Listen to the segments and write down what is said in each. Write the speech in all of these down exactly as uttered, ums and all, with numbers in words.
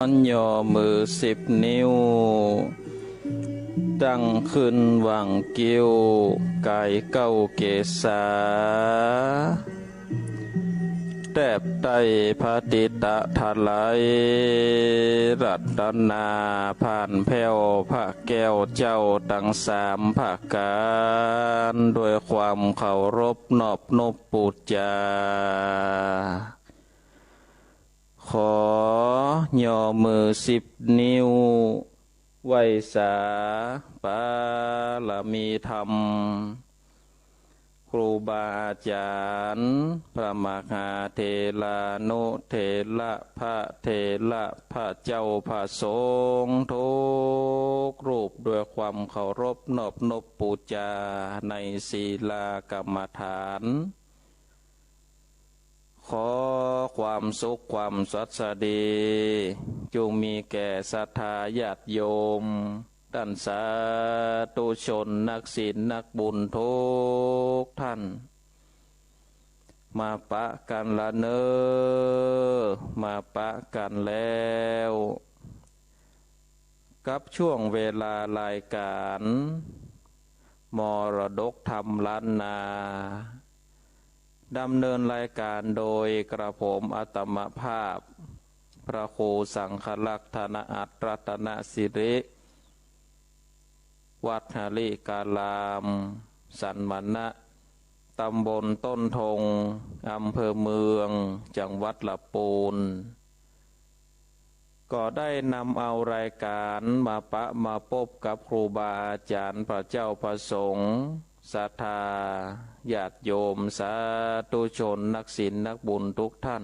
อนย่อมือสิบนิ้ว ตั้งขึ้นหว่างคิ้ว ก๋ายเก้าเกศา แตบใต้พระติตะถลาย รัตนาผ่านแผ้วพระแก้วเจ้าตังสามประก๋าน ด้วยความเคารพนอบนบปู๋จา ขอย่อมือสิบนิ้ว ไหว้สาบารมีธรรม ครูบาอาจ๋าร พระมหาเถรานุเถระ พระเถระ พระเจ้า พระสงฆ์ทุกรูป ด้วยความเคารพนอบนบปู๋จาในศีลากรรมฐาน ขอความสุขความสวัสดี จุ่งมีแก่ศรัทธาญาติโยม ต้านสาธุชน นักศีลนักบุญทุกท่าน มาปะกั๋นละเน่อ มาปะกั๋นแล้ว กับช่วงเวลารายก๋าน มรดกธรรมล้านนา ดำเนินรายก๋านโดยกระผมอาตมาภาพ พระครูสังฆรักษ์ ธนอัตร รัตนสิริ วัดหริการาม สันมณะ ตำบลต้นธง อำเภอเมือง จังหวัดลำปูน ก็ได้นำเอารายก๋านมาปะมาปบกับครูบาอาจ๋ารย์ พระเจ้าพระสงฆ์ ศรัทธาญาติโยม สาธุชน นักศีลนักบุญทุกท่าน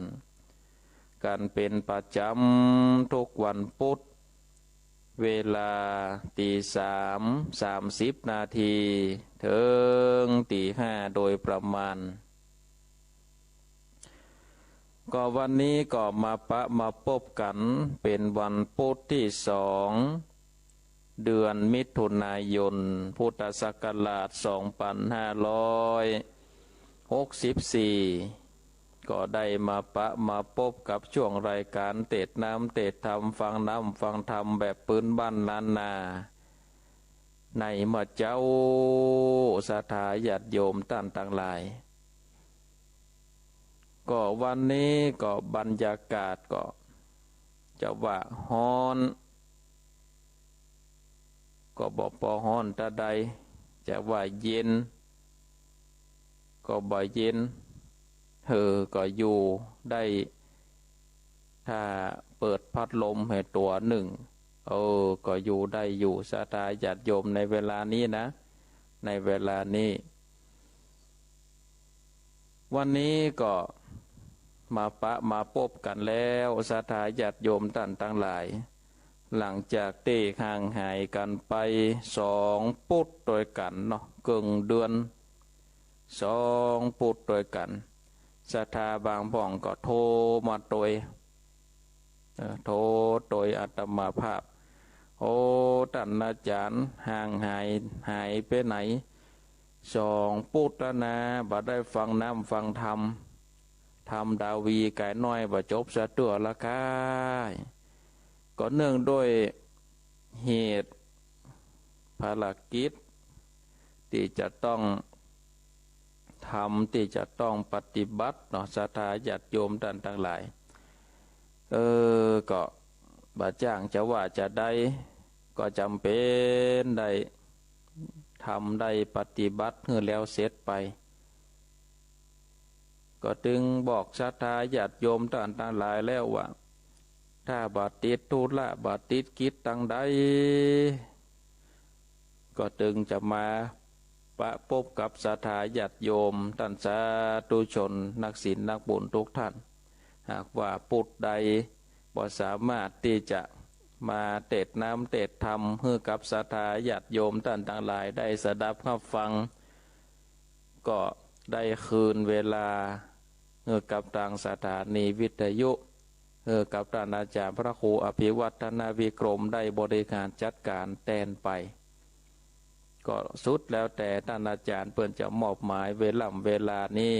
กั๋นเป๋นประจ๋ำทุกวันปุ๊ด เวลาตี๋สาม สามสิบนาที เถิงตี๋ห้าโดยประมาณ ก็วันนี้ก็มาปะมาปบกั๋น เป๋นวันปุ๊ดตี้สอง เดือนมิถุนายน พุทธศักราชสองปันห้าร้อยหกสิบสี่ ก็ได้มาปะมาปบกับช่วงรายก๋านเตสน์น้ำเตสน์ธรรม ฟังน้ำฟังธรรมแบบปื๊นบ้านล้านนา ในเมื่อเจ๊า ศรัทธาญาติโยมต้านตังหลาย ก็วันนี้ก็บรรยากาศก็จะว่าฮ้อน ก็บ่ปอฮ้อนตาใด จะว่าเย็น ก็บ่เย็น เออ ก็อยู่ได้ ถ้าเปิดพัดลมหื้อตั๋วนึ่ง เออ ก็อยู่ได้อยู่ ศรัทธาญาติโยม ในเวลานี้นะ ในเวลานี้ วันนี้ก็มาปะมาปบกั๋นแล้ว ศรัทธาญาติโยมต้านตังหลาย หลังจากตี้ห่างหายกั๋นไปสองปุ๊ดตวยกั๋นเนาะ เกิ่งเดือน สองปุ๊ดตวยกั๋น ศรัทธาบางพ่องก็โทรมาตวย เออ โทรตวยอาตมาภาพ โอ้ ต้านอาจ๋ารย์ ห่างหาย หายไปไหน สองปุ๊ดแล้วนะ บ่ได้ฟังน้ำฟังธรรม ธรรมดาวีก๋ายน้อยบ่จบสักเตื้อละก้า ก็เนื่องด้วยเหตุภารกิจตี้จะต้องทำ ตี้จะต้องปฏิบัติเนาะ ศรัทธาญาติโยมต้านตังหลาย เออ ก็บ่จ้างจะว่าจะใด ก็จ๋ำเป๋นได้ทำได้ปฏิบัติหื้อแล้วเสร็จไป ก็ตึงบอกศรัทธาญาติโยมต้านตังหลายแล้วว่า ถ้าบ่ติดธุระ บ่ติดกิจตังใด ก็ตึงจะมาปะปบกับศรัทธาญาติโยมต้านสาธุชน นักศีลนักบุญทุกท่าน หากว่าปุ๊ดใดบ่สามารถตี้จะมาเตสน์น้ำเตสน์ธรรมหื้อกับศรัทธาญาติโยมต้านตังหลายได้สดับฮับฟัง ก็ได้คืนเวลาหื้อกับตางสถานีวิทยุ หื้อกับต้านอาจ๋ารย์พระครูอภิวัฒนวิกรมได้บริหารจัดก๋านแตนไป ก็สุดแล้วแต่ต้านอาจ๋ารย์เปิ้นจะมอบหมายเวล่ำเวลานี้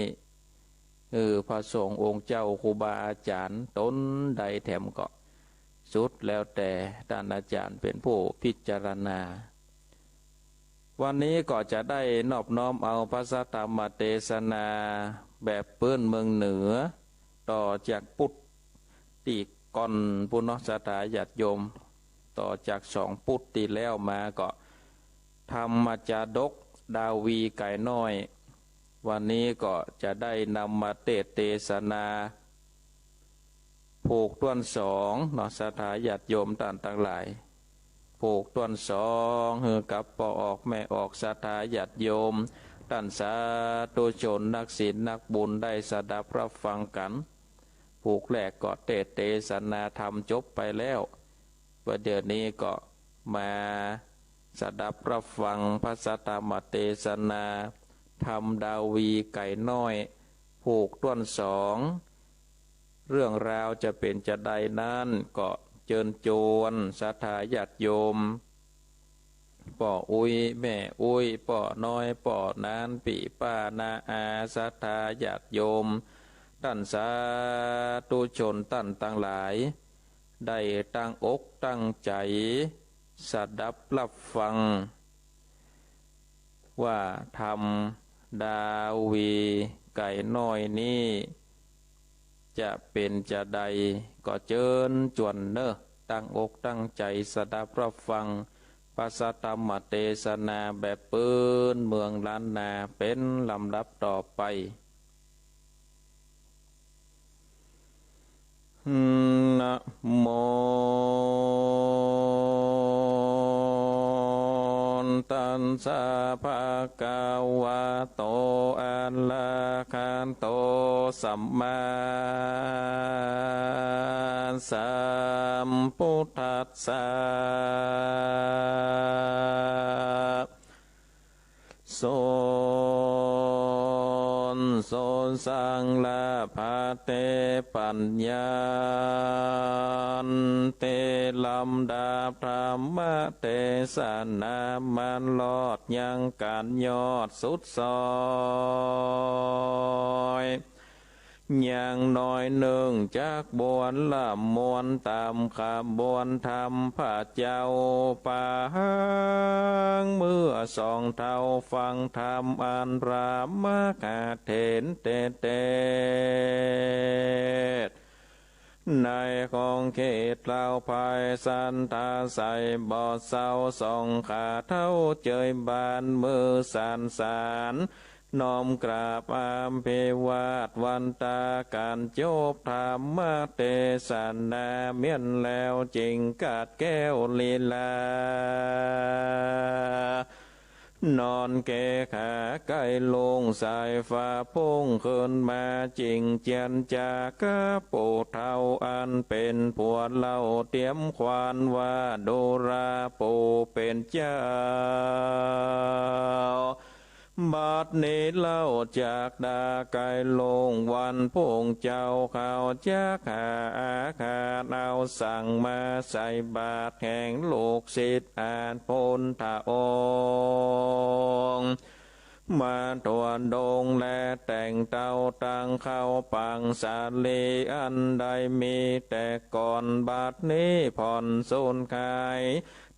หื้อพระสงฆ์องค์เจ้าครูบาอาจ๋ารย์ต๋นใดแถมก็ สุดแล้วแต่ต้านอาจ๋ารย์เป๋นผู้พิจารณา วันนี้ก็จะได้นอบน้อมเอาพระสัทธรรมเตสนาแบบปื๊นเมืองเหนือ ต่อจากปุตติก่อนปุ้นเนาะ ศรัทธาญาติโยม ต่อจากสองปุตติแล้วมาก็ ธรรมจาดกดาวีไก่น้อย วันนี้ก็จะได้นำมาเตสน์เตสนา ผูกต้วนสองเนาะ ศรัทธาญาติโยมต้านตังหลาย ผูกต้วนสองหื้อกับป้อออกแม่ออก ศรัทธาญาติโยม ต้านสาธุชนนักศีลนักบุญได้สดับรับฟังกั๋น ผูกแรกก็เตสน์เตสนาธรรมจบไปแล้ว ประเดี๋ยวนี้ก็มาสดับรับฟังพระสัทธรรมเตสนา ธรรมดาวีไก่น้อย ผูกต้วนสอง เรื่องราวจะเป๋นจาใดนั้นก็เจิญจวนศรัทธาญาติโยม ป้ออุ๊ยแม่อุ๊ย ป้อน้อยป้อหนาน ปี้ป้าน้าอา ศรัทธาญาติโยม ต้านสาธุชนต้านตังหลาย ได้ตั้งอกตั้งใจ๋สดับรับฟัง ว่าธรรมดาวีไก่น้อยนี้ จะเป๋นจาใดก็เจิญจวนเน่อ ตั้งอกตั้งใจ๋สดับรับฟัง พระสัทธรรมเตสนาแบบปื๊นเมืองล้านนาเป๋นลำดับต่อไป นะโม ตัสสะ ภะคะวะโต อะระหะโต สัมมาสัมพุทธัสสะ โส โสสัง ละพะเต ปัญญา เต ลำดับธรรมเตสนา มันลอดยังก๋านยอดสุดซอย อย่างน้อยนึ่งจักบวนละมวลต๋ามขบวนธรรมพระเจ้าปาง เมื่อสองเฒ่าฟังธรรมอันพระมหาเถรเตสน์ ในขอบเขตเล่าไป ศรัทธาใสบ่เศร้า สองข้าเฒ่าเจยบาน มือสั่นสาน น้อมกราบอภิวาทวันตาก๋านจบธรรมเตสนา เมี้ยนแล้วจึงกาดแก้วลีลา นอนเกขาใก้ลุ่ง สายฟ้าพุ่งขึ้นมา จึงเจียรจากับปู่เฒ่าอันเป๋นผัวเล่า เตรียมขวัญว่า ดูราปู่เป๋นเจ้า บัดนี้เล่าจักดาใก้ลุ่ง วันพุ่งเจ้าข้าวจักหาอาหาร เอาสั่งมาใส่บาตรแห่งลูกศิษย์อันปุณณะองค์ มาทั่วดงแลแต่งเต้าตั้งข้าวปังสาลีอันได้มีแต่ก่อน บัดนี้ผ่อนสูญหาย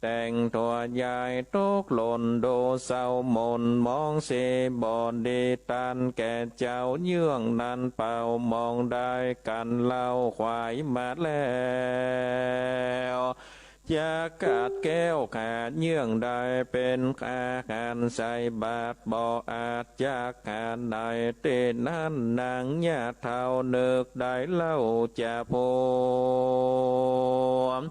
แต่งทั่วยายตกหล่น ดูเศร้าหม่นหมองเสียบ่ดี ต้านแก่เจ้าเยื่องนั้นเป่าหมองได้กั๋นเล่า ขวายมาแล้ว จักกาดแก้วขาเยื่องได้ เป๋นอาหารใส่บาตรบ่อาจ จักหาได้ตี้นั้น นางญาติเฒ่านึกได้เล่าจะพูด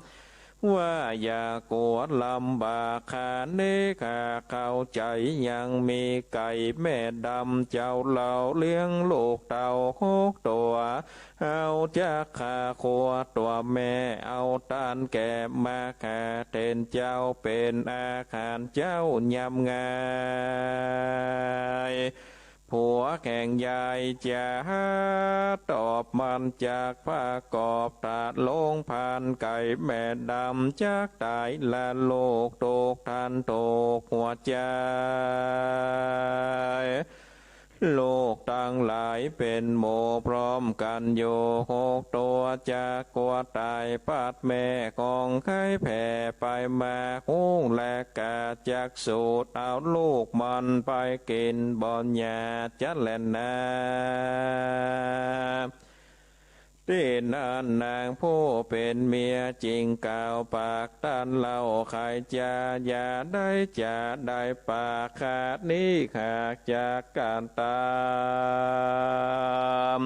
ว่าอย่ากลัวลำบาก ข้านี้ข้าเข้าใจ๋ ยังมีไก่แม่ดำ เจ้าเล่าเลี้ยงลูกเต้าหกตั๋ว เอาจักข้าครัวตั๋วแม่ เอาต้านแก่มาข้าเถรเจ้า เป๋นอาหารเจ๊ายามงาย ผัวแห่งยายจะตอบมันจักประกอบ ถ้าลงผ่านไก่แม่ดำจักต๋าย และลูกทุกท่านทุกหัวใจ๋ ลูกตังหลายเป๋นหมู่พร้อมกั๋นอยู่หกตั๋ว จักกั๋วต๋ายปัดแม่ ของใค่แผ่ไปมา ฮู้แลกาจักสูด เอาลูกมันไปกิ๋นบ่หญ้าจะแล่นนา ตี้นั้นนางผู้เป๋นเมียจึงกล่าวปากต้านเล่า ใค่จะอย่าได้จ๋าได้ปาก ข้านี้หากจักกั๋นต๋าม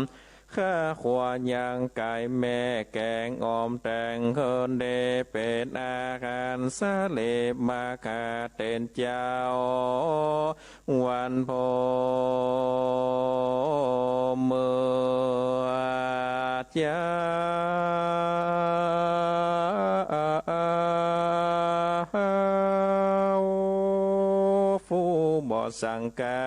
ข้าควรยังก๋ายแม่แก๋งอ่อมแต๋ง เฮิ่นเดเป๋นอาหารสะเลมา ข้าเต้นเจ้า วันพ่อเมื่อเจ้า ผู้บ่สังกา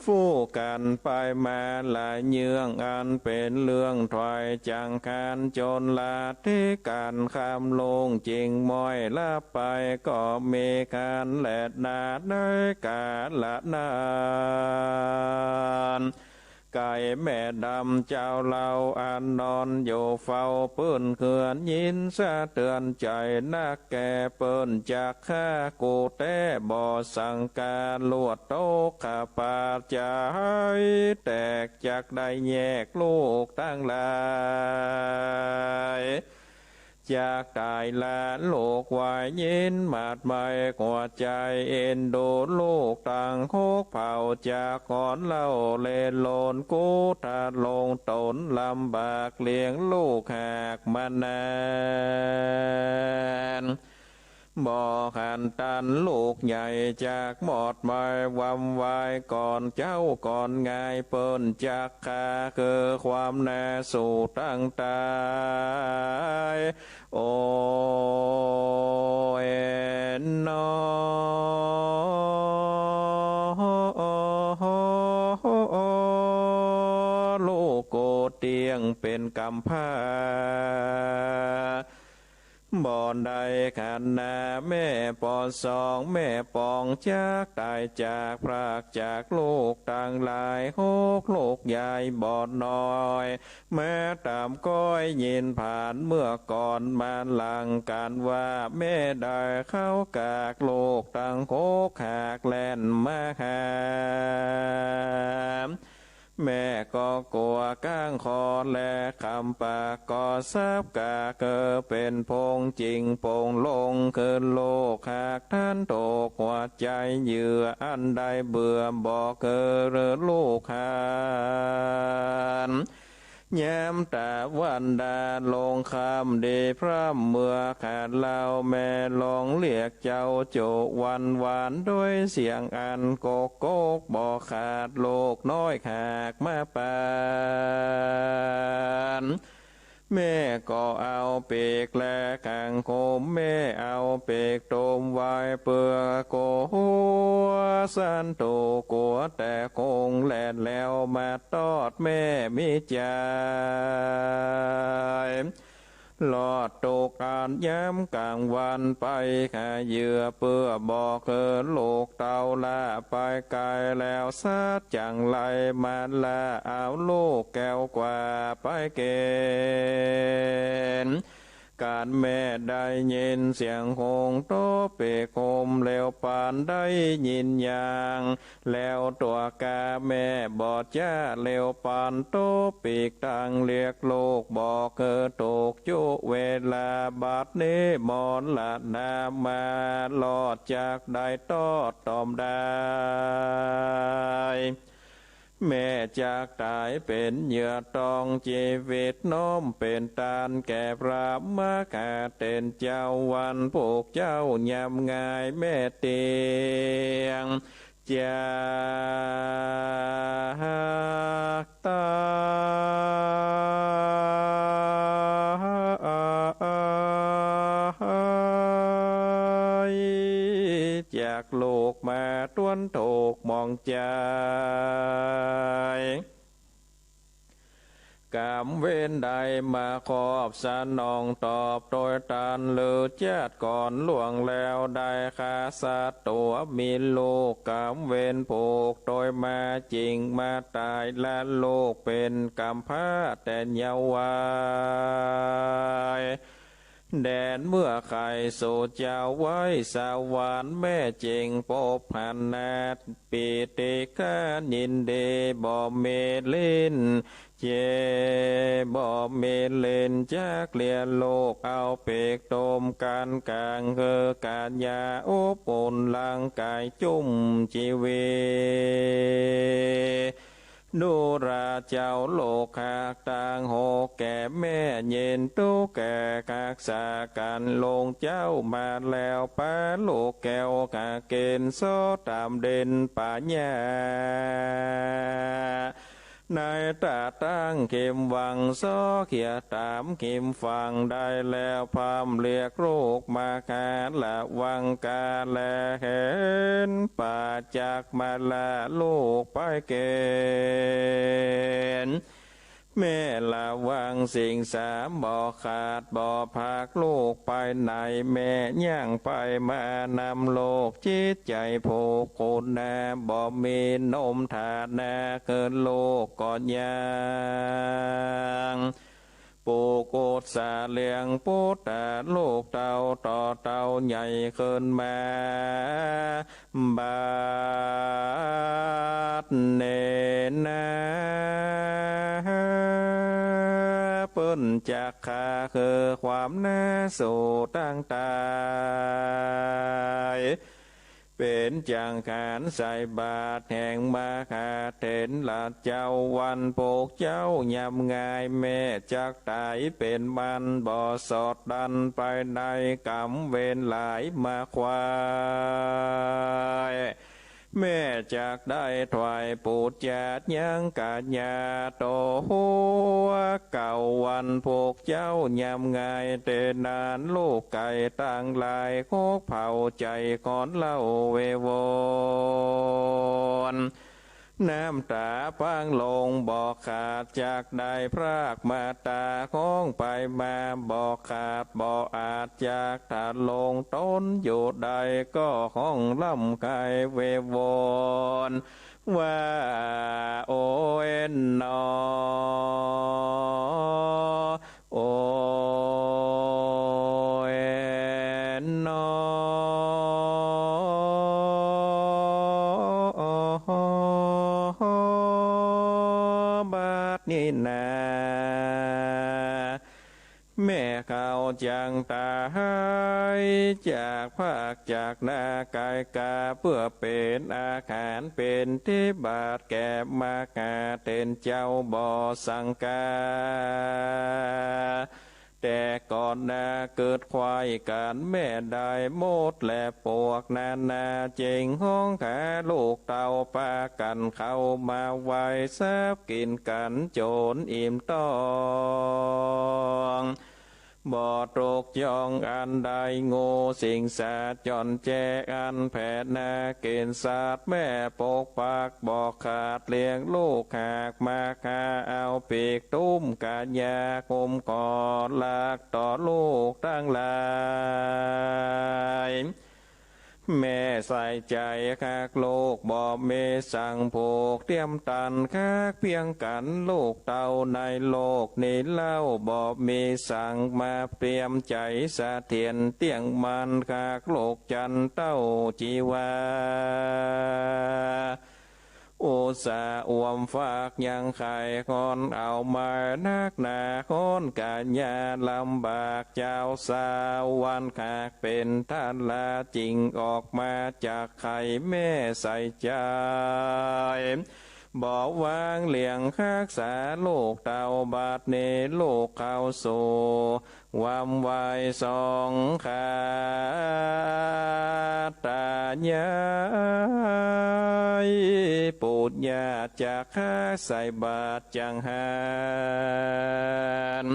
ฟู้กั๋นไปมาหลายเยื่อง อันเป๋นเรื่องถ้อยจังหัน จ๋นละตี้กั๋นค่ำลุ่ง จึงม้อยหลับไป ก็มีหันแลนา ในก๋าละนั้น ก๋ายแม่ดำเจ้าเล่า อันนอนอยู่เฝ้าปื้นเฮือน ยินสะเตือนใจ๋นักแก่ เปิ้นจักฆ่ากูแต๊ บ่สังกา ลวดตกข้าปาด จะหายแตก จักได้แยกลูกตังหลาย จักต๋ายละลูก วายยินหมาดไหม้หัวใจ๋ เอ็นดูลูกตังหกเผ่า จักหอนเล่าเล่นโลน กูทะลงต๋นลำบาก เลี้ยงลูกหากมานาน บ่หันตันลูกใหญ่ จักหมอดไหม้วำวาย ก่อนเจ๊าก่อนงาย เปิ้นจักฆ่าคือความนาสู่ตังต๋าย โอ้ยน้อ ลูกกูเตี้ยงเป๋นก๋ำพร้า บ่ได้ขันนา แม่ปอสอง แม่ปองจักต๋ายจากพรากจากลูกตังหลาย หกลูกยายบ่น้อย แม้ต๋ามก้อยยินผ่านเมื่อก่อน มาหลังกั๋นว่า แม่ได้เข้ากากลูกตังหกหากแล่นมาหา แม่ก็กั๋วก้างคอแลคำปาก ก็สับกากเป๋นผง จิ่งป่งลงคืนลูก หากทันถูกหัวใจ๋เหยื่อ อันได้เบื่อบ่คือลูกหัน ยามตะวันดาลงค่ำดีพร่ำ เมื่อขาดเหล้า แม่ลองเรียกเจ้าจุวันหวาน ด้วยเสียงอันโกกโกกบ่ขาด ลูกน้อยหากมาปาน แม่ก็เอาปีกแลขังคม แม่เอาปีกตมไว้เปื้อกั๋ว สันถูกั๋วแต่คงแล่นแล้วมาตอด แม่มีใจ๋ ลอดตกอันยามกลางวันไปหาเหยื่อ เปื้อบ่คือลูกเต้าละไปไก๋แล้ว สัตว์จั่งไรมาละเอาลูกแก้วกว่าไปเก๋น ก๋านแม่ได้ยินเสียงหงส์โตปีกคม เร็วปานได้ยินยาง แล้วตั๋วกาแม่บ่จ๊า เร็วปานโตปีกตัง เรียกลูกบ่คือถูกจุเวลา บัดนี้มรณะมารอด จักได้ตอดตอมได้ แม่จักต๋ายเป๋นเหยื่อตอง จีวิตน้อมเป๋นตานแก่พระมหาเถรเจ้า วันผูกเจ้ายามงาย แม่เตียงจักต๋าย จากลูกมาต้วนถูกมองใจ๋ ก๋รรมเวรใดมาครอบสนองตอบ โตยตานหรือจาติก่อนล่วงแล้ว ได้ฆ่าสัตว์ตั๋วมีลูก ก๋รรมเวรผูกโตยมาจริง มาต๋ายละลูกเป๋นกำพร้าแต่เยาว์วัย แดนเมื่อใค่สู่เจ้าไว้สวรรค์ แม่จึงปบหันนา ปีติกายินดีบ่มีลิ้น เจ บ่มีลิ้นจักเลียลูก เอาปีกตุ้มกั๋นก๋าง หื้อกัญญาอบอุ่นร่างก๋ายจุ่มจีวี ดูราเจ้าลูกหากตางหกแก่แม่ เย็นตุ๊กข์แก่ฮักษากั๋น ลงเจ้ามาแล้วปาลูกแก้ว หากเกณฑ์สอดต๋ามเด่นปัญญา ในต๋าตั้งเข็มหวัง สอเขียต๋ามเข็มฝั่ง ได้แล้วพร่ำเรียกลูกมาหา ละวังกาแลเห็น ปาจักมาลาลูกไปเกณฑ์ แม่ละวังสิ่งสามบ่ขาดบ่พราก ลูกไปไหนแม่ย่างไปมา นำลูกจิตใจ๋ผูกกุณา บ่มีนมทานา เกิดลูกก็ยัง ปูกอุตสาเลี้ยงปุตตะลูกเต้า ต่อเต้าใหญ่ขึ้นมา บัดนี้นา เปิ้นจักฆ่าคือความนาสู่ตังต๋าย เป๋นจังหันใส่บาตรแห่งมหาเถรเจ้า วันพวกเจ้ายามงาย แม่จักต๋ายเป๋นมัน บ่สอดดันไปในก๋รรมเวรหลายมาควาย แม่จักได้ถวายปูจายังกัญญาโตหัวเก่า วันพวกเจ้ายามงาย เต๋นานลูกไก่ตังหลาย หกเผ่าใจ๋ขอนเล่าเววอน น้ำต๋าปังลงบ่ขาด จักได้พรากมาต๋า ฮ้องไปมาบ่ขาดบ่อาจ จักทะลงต๋นอยู่ได้ ก็ฮ้องร่ำไห้เววอนว่า โอยหนอ โอยหนอ บัดนี้นา แม่เขาจักต๋าย จักพรากจากหน้ากายกา เปื้อเป๋นอาหารเป๋นตี้บาตรแก่มหาเถรเจ้าบ่สังกา แต่ก่อนนาเกิดควายกั๋น แม่ได้หมดและปวกนานา จึงฮ้องหาลูกเต้าปากั๋นเข้ามาไหว้ สับกิ๋นกั๋นจ๋นอิ่มต๊อง บ่ตกย่องอันใด งูสิงสาจ่อนแจ้อันแผ่นากิ๋นสัตว์ แม่ปกปักบ่ขาด เลี้ยงลูกหากมาหา เอาปีกตุ้มกัญญา กุมขอลักต่อลูกตังหลาย แม่ใส่ใจ๋ฮักลูกบ่มีสังผูก เตียมตันฮักเพียงกั๋น ลูกเต้าในโลกนี้เล่า บ่มีสังมาเตียมใจ๋เสถียร เตี้ยงมั่นฮักลูกจันเต้าจีวา อุตส่าห์อวมฟากยังไข่ฮ้อน เอามานักหนาฮ้อนกัญญาลำบาก เจ้าสาววันหากเป๋นทารา จึงออกมาจากไข่แม่ใส่ใจ๋ บ่วางเลี้ยงฮักษาลูกเต้า บัดนี้ลูกเข้าสู่ วำไหว้สองขาตายาย ปู่ย่าจักหาใส่บาตรจังหัน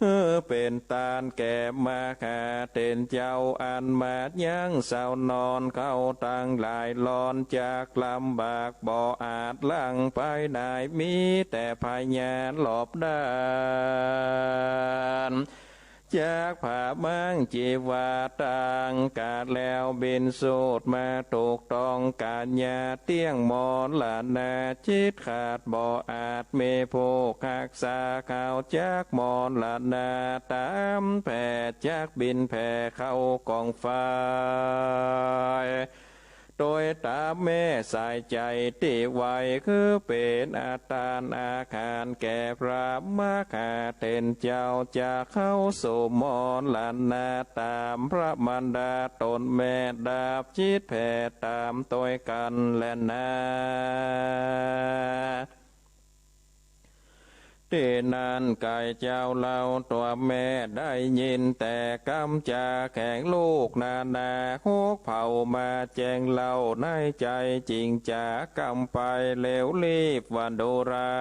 หื้อเป๋นตานแก่มหาเถรเจ้า อันมายั้งเซานอน เขาตังหลายร้อนจักลำบาก บ่อาจหลั่งไปไหน มีแต่พญาหลบด้าน จักผ้ามังจีวาตัง กาดแล้วบิณฑบาตมาถูกต้อง ก๋านยาเตี้ยงมรณา จิตขาดบ่อาจ มีผู้ฮักษาเขา จักมรณาต๋ามแผ่ จักบินแผ่เข้ากองไฟ โตยต๋ามแม่สายใจ๋ตี้ไหว คือเป๋นอาตานอาหารแก่พระมหาเถรเจ้า จักเข้าสู่มรณาต๋ามพระมารดาต๋นแม่ ดับจิตแผ่ต๋ามโตยกั๋นแลนา ตี้นั้นไก่เจ้าเล่าตั๋วแม่ได้ยินแต่กำจ๋าแห่งลูกนานา หกเผ่ามาแจ้งเล่าในใจ๋จิ่งจ๋า กำไปเร็วรีบว่าดูรา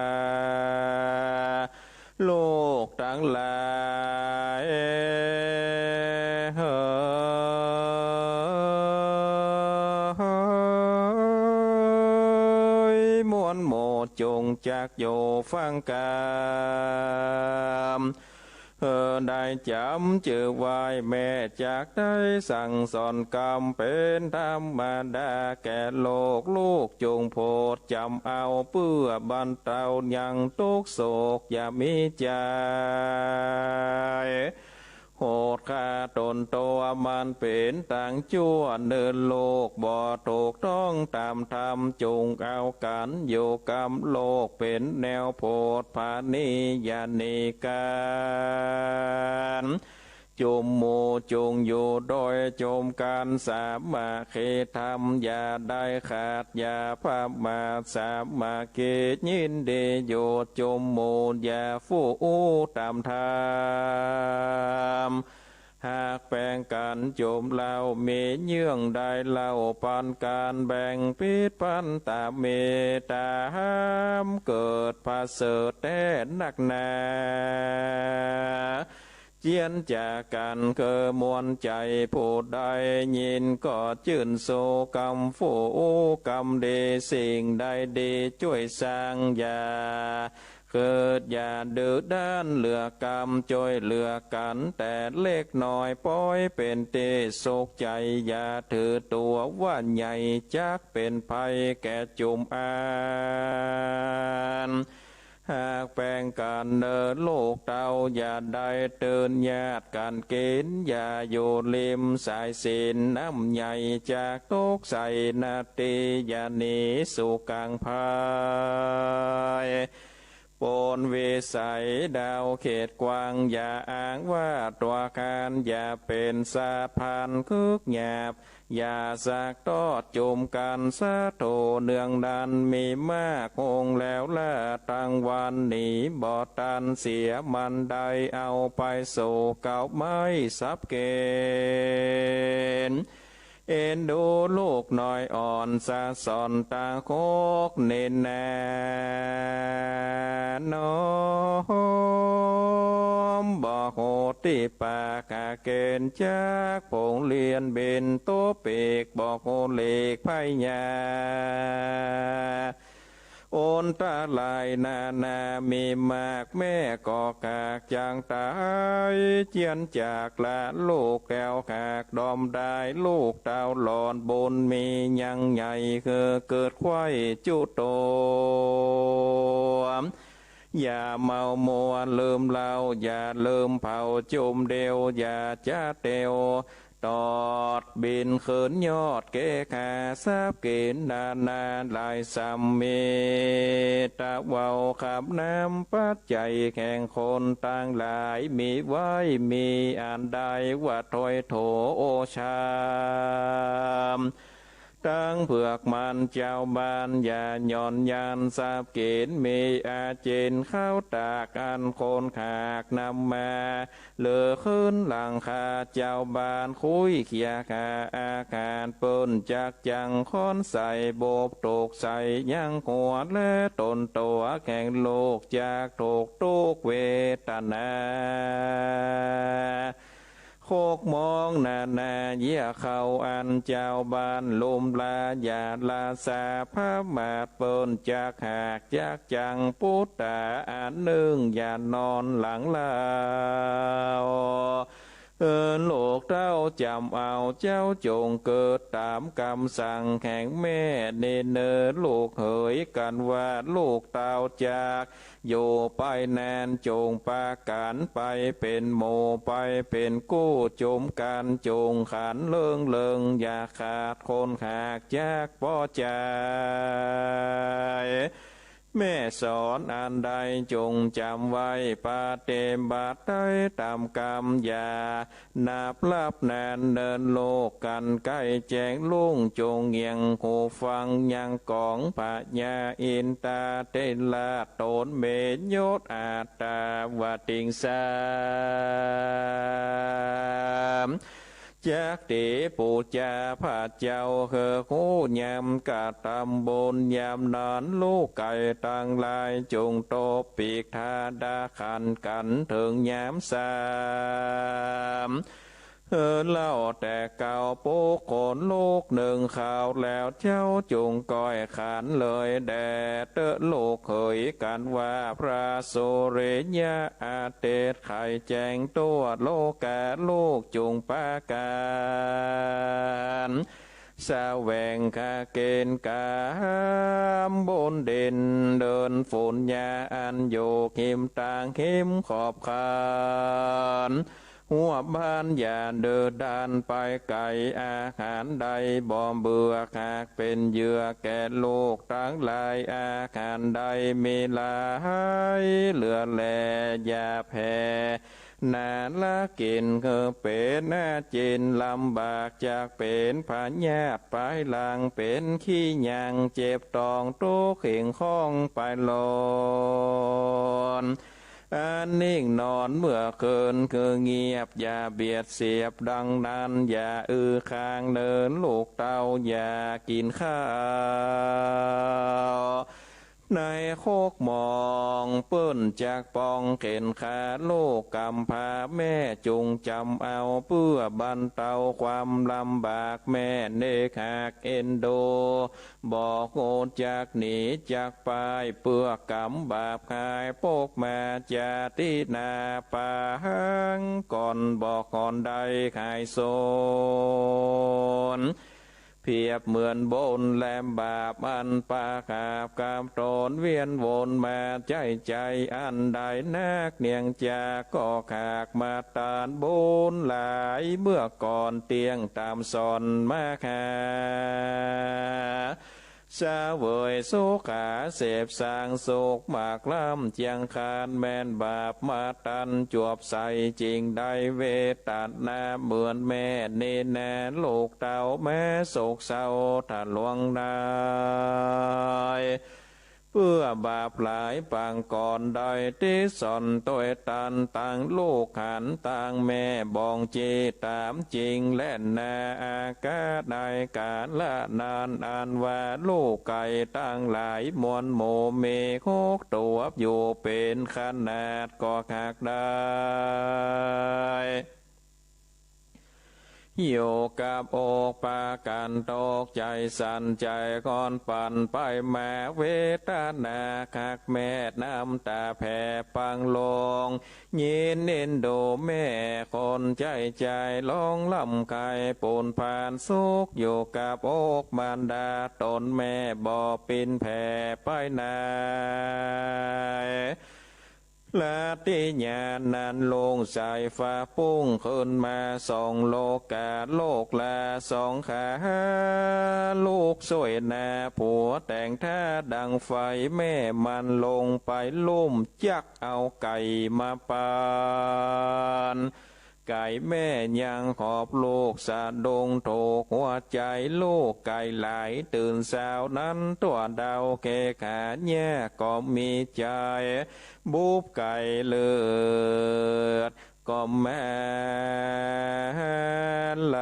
ลูกตังหลาย เฮ้ย มวลหมู่จุ่งจักอยู่ฟังกำ เออ ได้จ๋ำจื้อไหว้แม่ จักได้สั่งสอนกำเป๋นธรรมดาแก่ลูก ลูกจุ่งโผดจ๋ำเอา เปื้อบรรเตายังตุ๊กข์โศกอย่ามีใจ๋ โหดฆ่าต๋นตั๋วมันเป๋นตางจั่ว เนินโลกบ่ถูกต้องต๋ามธรรม จุ่งเอากั๋นอยู่กำ โลกเป๋นแนวโผดผานี อย่าหนีกั๋น จุ่มหมู่จุ่งอยู่โดยจุ่มกั๋น สามัคคีธรรมอย่าได้ขาด อย่าประมาทสามัคคี ยินดีอยู่จุ่มหมู่ อย่าฟู่อู้ต๋ามธรรม หากแป๋งกั๋นจุ่มเล่า มีเยื่องใดเล่าปันกั๋น แบ่งผิดพันต๋ามมีต๋าม เกิดประเสริฐแต๊นักหนา เจียนจากกั๋นคือมวลใจ๋ ผู้ใดยินก็จื้นโศก กำฟู่อู้กำดี สิ่งใดดีจ้วยสร้าง อย่า เกิดอย่าดื้อด้านเหลือกำ จ้วยเหลือกั๋นแต่เล็กน้อย ปอยเป๋นตี้สุขใจ๋ อย่าถือตั๋วว่าใหญ่ จักเป๋นภัยแก่จุ่มอัน หากแป๋งกั๋นเน่อลูกเต้า อย่าได้ตื่นญาติกั๋นกิ๋น อย่าอยู่ริมสายศีล น้ำใหญ่จักตกใส่นาตี อย่าหนีสู่กลางภัย ปนวิสัยดาวเขตกว้าง อย่าอ้างว่าตั๋วคาน อย่าเป๋นสัตว์พันธุ์คึกหยาบ อย่าสักตอดจุ่มกั๋น สะโถเนืองนั้นมีมาก หงแล้วละตังวัน หนีบ่ตันเสียมันได้ เอาไปสู่เก๊าไม้สับเก๋น เอ็นดูลูกน้อยอ่อน สะสอนต๋าหกเณรนา น้อมบ่โหติปากาเก๋น จักผงเลียนเบนโตเปก บ่โหเลกไพยา โอนตะลายนานามีมาก แม่ก็กากจังต๋าย เจียนจากละลูกแก้วหากดอมได้ ลูกเต้าหลอนบุญมียังใหญ่ คือเกิดไขว้จุโต อย่าเมามัวลืมเหล้า อย่าลืมเผาจุ่มเดียว อย่าจะเตียว ตอดบินขึ้นยอดเกหา สับเก๋นนานาหลายสำมี ตะเว้าขับน้ำปัจจัยแห่งคนตังหลาย มีไว้มีอันใดว่าถ้อยโถโอชาม ตังเผือกมันจาวบ้านอย่าหย่อนยาน สับเก๋นมีอาเจนข้าวตาก อันคนขากนำมา เหลือขึ้นหลังคาจาวบ้าน คุ้ยเขี่ยหาอาหาร เปิ้นจักจั่งค้อนใส่ บกตกใส่ยังหัว และต๋นตั๋วแข็งลูก จักถูกทุกข์เวทนา คกมองนานาเยียะเข้า อันจาวบ้านลุมลา อย่าละสาพระมาด เปิ้นจักหากจักจั่ง ปุตตาอันนึ่ง อย่านอนหลังลาว เออ ลูกเต้าจ๋ำเอา เจ้าจงเกิดต๋ามกำสั่งแห่งแม่ เนเนอลูกเหย กันว่าลูกเต้าจัก อยู่ไปนาน จงปากั๋นไปเป๋นหมู่ ไปเป๋นกู้จุมกั๋น จงขันเลิงเลิง อย่าขาดคนหากจักป้อใจ๋ แม่สอนอันใดจงจ๋ำไว้ ปฏิบัติได้ต๋ามกำ อย่า นับลับนานเนิน ลูกกั๋นใก้แจ้งลุ่ง จงเงี่ยงหูฟังยังก๋อง พญาอินทาเถระต๋นเมยศอัตตาวติงสา จักเตปู๋จาพระเจ้า เหือกฮู้ยามกระตำบุญ ยามนั้นลูกไก่ตังหลาย จงตบปีกทาดาขันกั๋น เถิงยามสาม เออ เล่าแต่เก่าปุคคลลูกนึ่งคาว แล้วเจ้าจงก้อยขันเลยแด่ เต๊อะลูกเหย กั๋นว่าพระสุริยะอาเตศไขแจ้งตั๋วโลกา ลูกจงปากั๋น แสวงหาเก๋นก๋ามบนเด่น เดินฝนยาอันอยู่หิมตางหิมขอบขัน หัวบ้านอย่าเดินดานไปไก๋ อาหารใดบ่เบื่อ หากเป๋นเหยื่อแก่ลูกตังหลาย อาหารใดมีหลายเหลือแล อย่าแผ่ นาละกิ๋น หื้อเป๋นอาเจียนลำบาก จักเป๋นพยาธิภายหลัง เป๋นขี้ยางเจ็บต๊อง ตุ๊กข์เข่งข้องไปลอน อันนิ่งนอนเมื่อคืน คือเงียบอย่าเบียดเสียบ ดังนั้นอย่าอื้อค้างเนินลูกเต้า อย่ากิ๋นข้าว ในคกมอง เปิ้นจักปองเข็ญฆ่าลูกก๋ำพร้า แม่จุ่งจ๋ำเอาเปื้อบรรเตาความลำบาก แม่เนกฮักเอ็นดู บ่ฮู้จักหนีจักปาย เปื้อก๋ำบาปหายปกมาจาตินา ปางก่อนบ่ก่อนได้หายสูญ เปรียบเหมือนบุญและบาปอันปาหาบกับต๋น เวียนวนมาใจ๊ใจ๋อันใดนัก เนียงจาก็หากมาตานบุญหลาย เมื่อก่อนเตี้ยงต๋ามสอนมาหา เสวยสุขาเสพสร้างสุขมากล้ำเจียงคาน แม่นบาปมาตันจวบใส จึงได้เวทนาเหมือนแม่ เนนาลูกเต้าแม้โศกเศร้าทะลวงนาย เปื้อบาปหลายปางก่อนได้ติสอนตวยตัน ตังลูกหันตังแม่บ่องจีต๋ามจริงแลนา อากาศในกาละนั้น อันว่าลูกไก่ตังหลายมวลหมู่มีหกตั๋ว อยู่เป๋นขนาดก็หากได้ อยู่กับอกปากั๋นตกใจ๋สั่นใจ๋ก่อนปั่นไปมา เวทนาหากแม่น้ำต๋าแผ่ปังลง ยินเอ็นดูแม่คนใจ๋ใจ๋ ร้องร่ำไห้ปูนผ่านสุข อยู่กับอกมารดาต๋นแม่บ่ปิ้นแผ่ไปไหน ละติญาณนั้นลุ่งใสฟ้าปุ้งขึ้นมาส่องโลกา โลกลาส่องหาลูกซ่วยนา ผัวแต่งท่าดังไฟ แม่มันลงไปลุ่ม จักเอาไก่มาปัน ไก๋แม่ยังขอบลูกสะดุ้งถูกหัวใจ๋ ลูกไก๋ไหลตื่นเช้านั้น ตั๋วเดาเกขาเยียะก็มีใจ๋ บุบไก๋เลือดก็แม่นไหล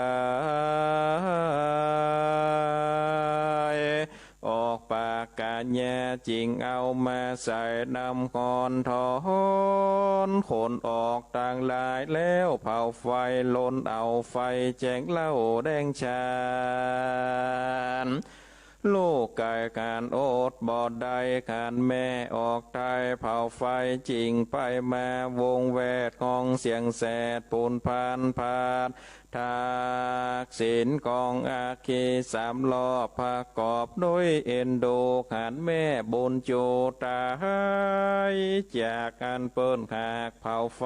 ออกปากกาเยียะ จึงเอามาใส่น้ำฮ้อน ถอนขนออกตังหลาย แล้วเผาไฟ ลนเอาไฟแจ๋งเหล้าแดงฉาน ลูกไก๋ขันอดบ่ได้ ขันแม่ออกไถ่ เผาไฟจึงไปมา วงแวดฮ้องเสียงแสด ปูนพานพาด ทักษิณกองอัคคีสามรอบ ประกอบด้วยเอ็นดู ขันแม่บุญจูต๋าย จากอันเปิ้นหากเผาไฟ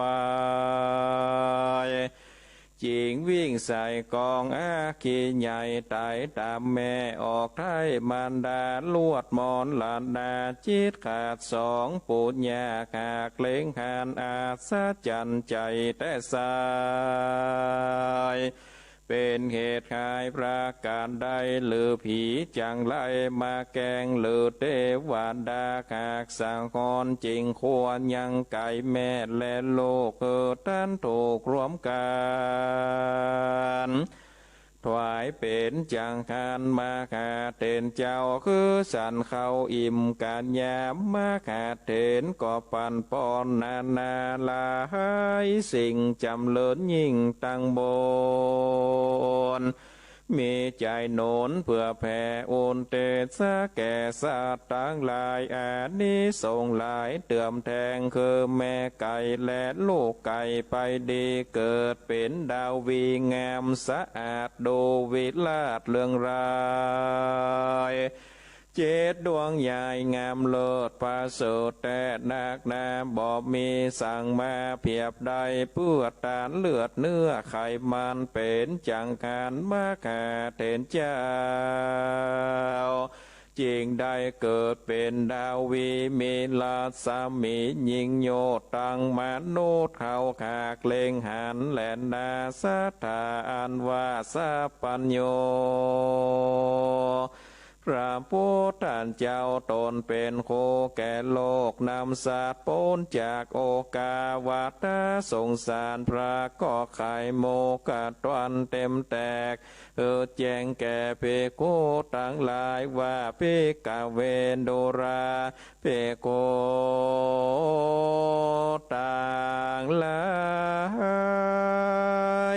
จึงวิ่งใส่กองอัคคีใหญ่ ไต่ต๋ามแม่ออกไถ่ มารดาลวดมรณา จิตขาดสอง ปุญญาหากเล็งหัน อัศจรรย์ใจ๋แต๊ไซร้ เป๋นเหตุหายประก๋านใด หรือผีจั่งไรมาแกล้ง หรือเตวดาหากสังหรณ์ จึงควรยังไก๋แม่และลูก หื้อตันถูกรวมกั๋น ถวายเป๋นจังหัน มหาเถรเจ้า คือฉันข้าวอิ่มก๋านยาม มหาเถรก็ปั๋นป้อนนานาหลายสิ่ง จ๋ำเริญยิ่งตังบน มีใจ๋หนุนเปื้อแผ่อุณเตสะแก่สัตว์ตังหลาย อานิสงส์หลายเติมแทง คือแม่ไก่และลูกไก่ไปดี เกิดเป๋นดาวีงามสะอาด ดูวิราชเรืองราย เจ็ดดวงใหญ่งามเลิศประเสริฐแต๊นักหนา บ่มีสังมาเปียบได้ เปื้อต้านเลือดเนื้อไขมัน เป๋นจังหัน มหาเถรเจ้า จึงได้เกิดเป๋นดาวี มีรัศมียิ่งโยธน์ ตังมนุษย์เขาหากเล็งหันแลนา สัตถาอันว่าสัพพัญญู พระพุทธเจ้าต๋นเป๋นครูแก่โลก นำสัตว์ป๊นจากโอกาวัฏสงสาร พระก็ไขโมกขธรรมเต๋มแตก หื้อแจ้งแก่ภิกขุตังหลายว่า ภิกขเว ดูรา ภิกขุตังหลา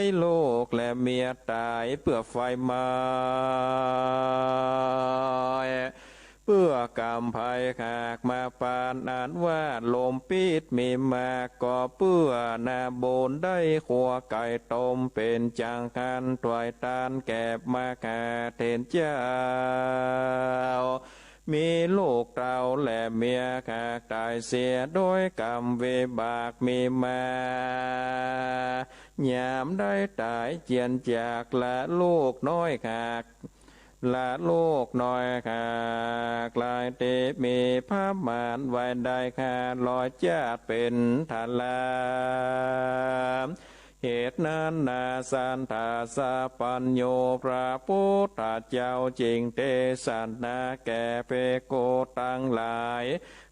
ย ลูกและเมียต๋ายเปื้อไฟไหม้ เปื้อกรรมภัยหากมาปาน อันว่าลมพิษมีมาก ก็เปื้อนาบุญได้ครัวไก่ต้ม เป๋นจังหันถวายตานแก่มหาเถรเจ้า มีลูกเต้าและเมียหากต๋ายเสียโดยกรรมวิบากมีมา ยามได้ต๋ายเจียนจาก ละลูกน้อยหาก ละลูกน้อยหากหลายตี้มีพระมารไว้ได้ห้าร้อยจ๊าดเป๋นทารา เหตุนั้นนา สัตถาสัพพัญญู พระพุทธเจ้าจึงเตสนาแก่ภิกขุตังหลาย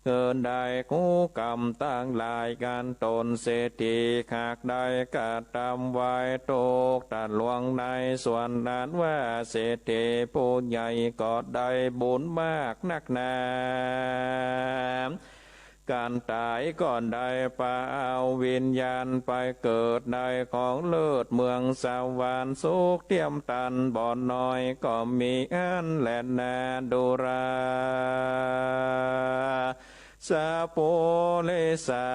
หื้อได้ฮู้กรรมตังหลาย อันต๋นเศรษฐีหากได้กระทำไว้ ถูกตัดล่วงในส่วนนั้นว่า เศรษฐีผู้ใหญ่ก็ได้บุญมากนักหนา ก๋านต๋ายก็ได้ปะเอาวิญญาณไปเกิดในของเลิศเมืองสวรรค์ สุขเตียมตันบ่น้อยก็มีอั้นแลนา ดูรา สะปุริสะ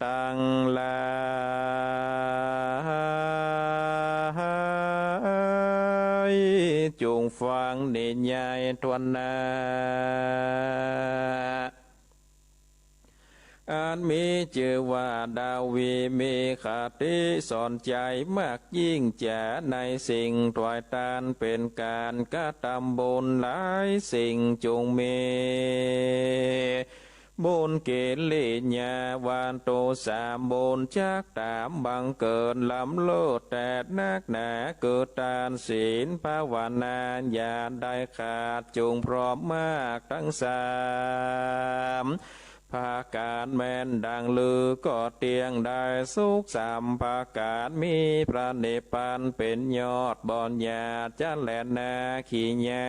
ตังหลาย จุ่งฟังนิยายถ้วนหน้า อันมีจื้อว่าดาวีมีคติสอนใจ๋มากยิ่งจ๋า ในสิ่งถวายตานเป๋นก๋านกระตำบุญหลายสิ่ง จุ่งมี บุญกิริยาวัตถุสามบุญ จักต๋ามบังเกิดล้ำเลิศแต๊นักหนา คือตาน ศีล ภาวนา อย่าได้ขาด จุ่งพร้อมมากตังสาม ประก๋านแม่นดังลือ ก็เตี้ยงได้สุขสามประก๋าน มีพระนิพพานเป๋นยอด บ่อย่าจะแลนาขี้ยา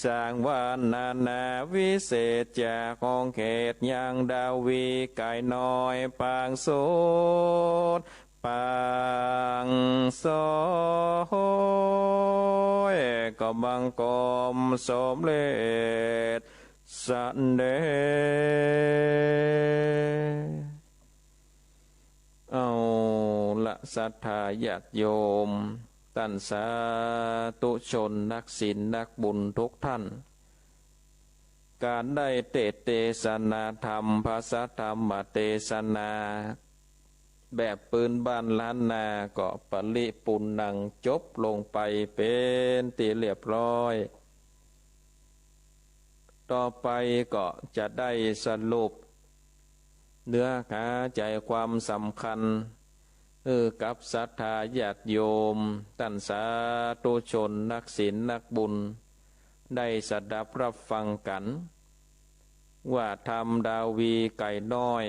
สร้างวรรณนาวิเศษ จากห้องเขตยังดาวีไก่น้อย ปางสุด ปางสอยก็บังคมสมเร็จสำเร็จ เอาละศรัทธาญาติโยม ต้านสาธุชนนักศีลนักบุญทุกท่าน ก๋านได้เตสน์เตสนาธรรม พระสัทธรรมเตสนา แบบปื้นบ้านล้านนา ก็ปริปูรณ์ัง จบลงไปเป๋นตี้เรียบร้อย ต่อไปก็จะได้สรุปเนื้อหาใจ๋ความสำคัญ หื้อกับศรัทธาญาติโยม ต้านสาธุชนนักศีลนักบุญ ได้สดับฮับฟังกั๋น ว่าธรรมดาวีไก่น้อย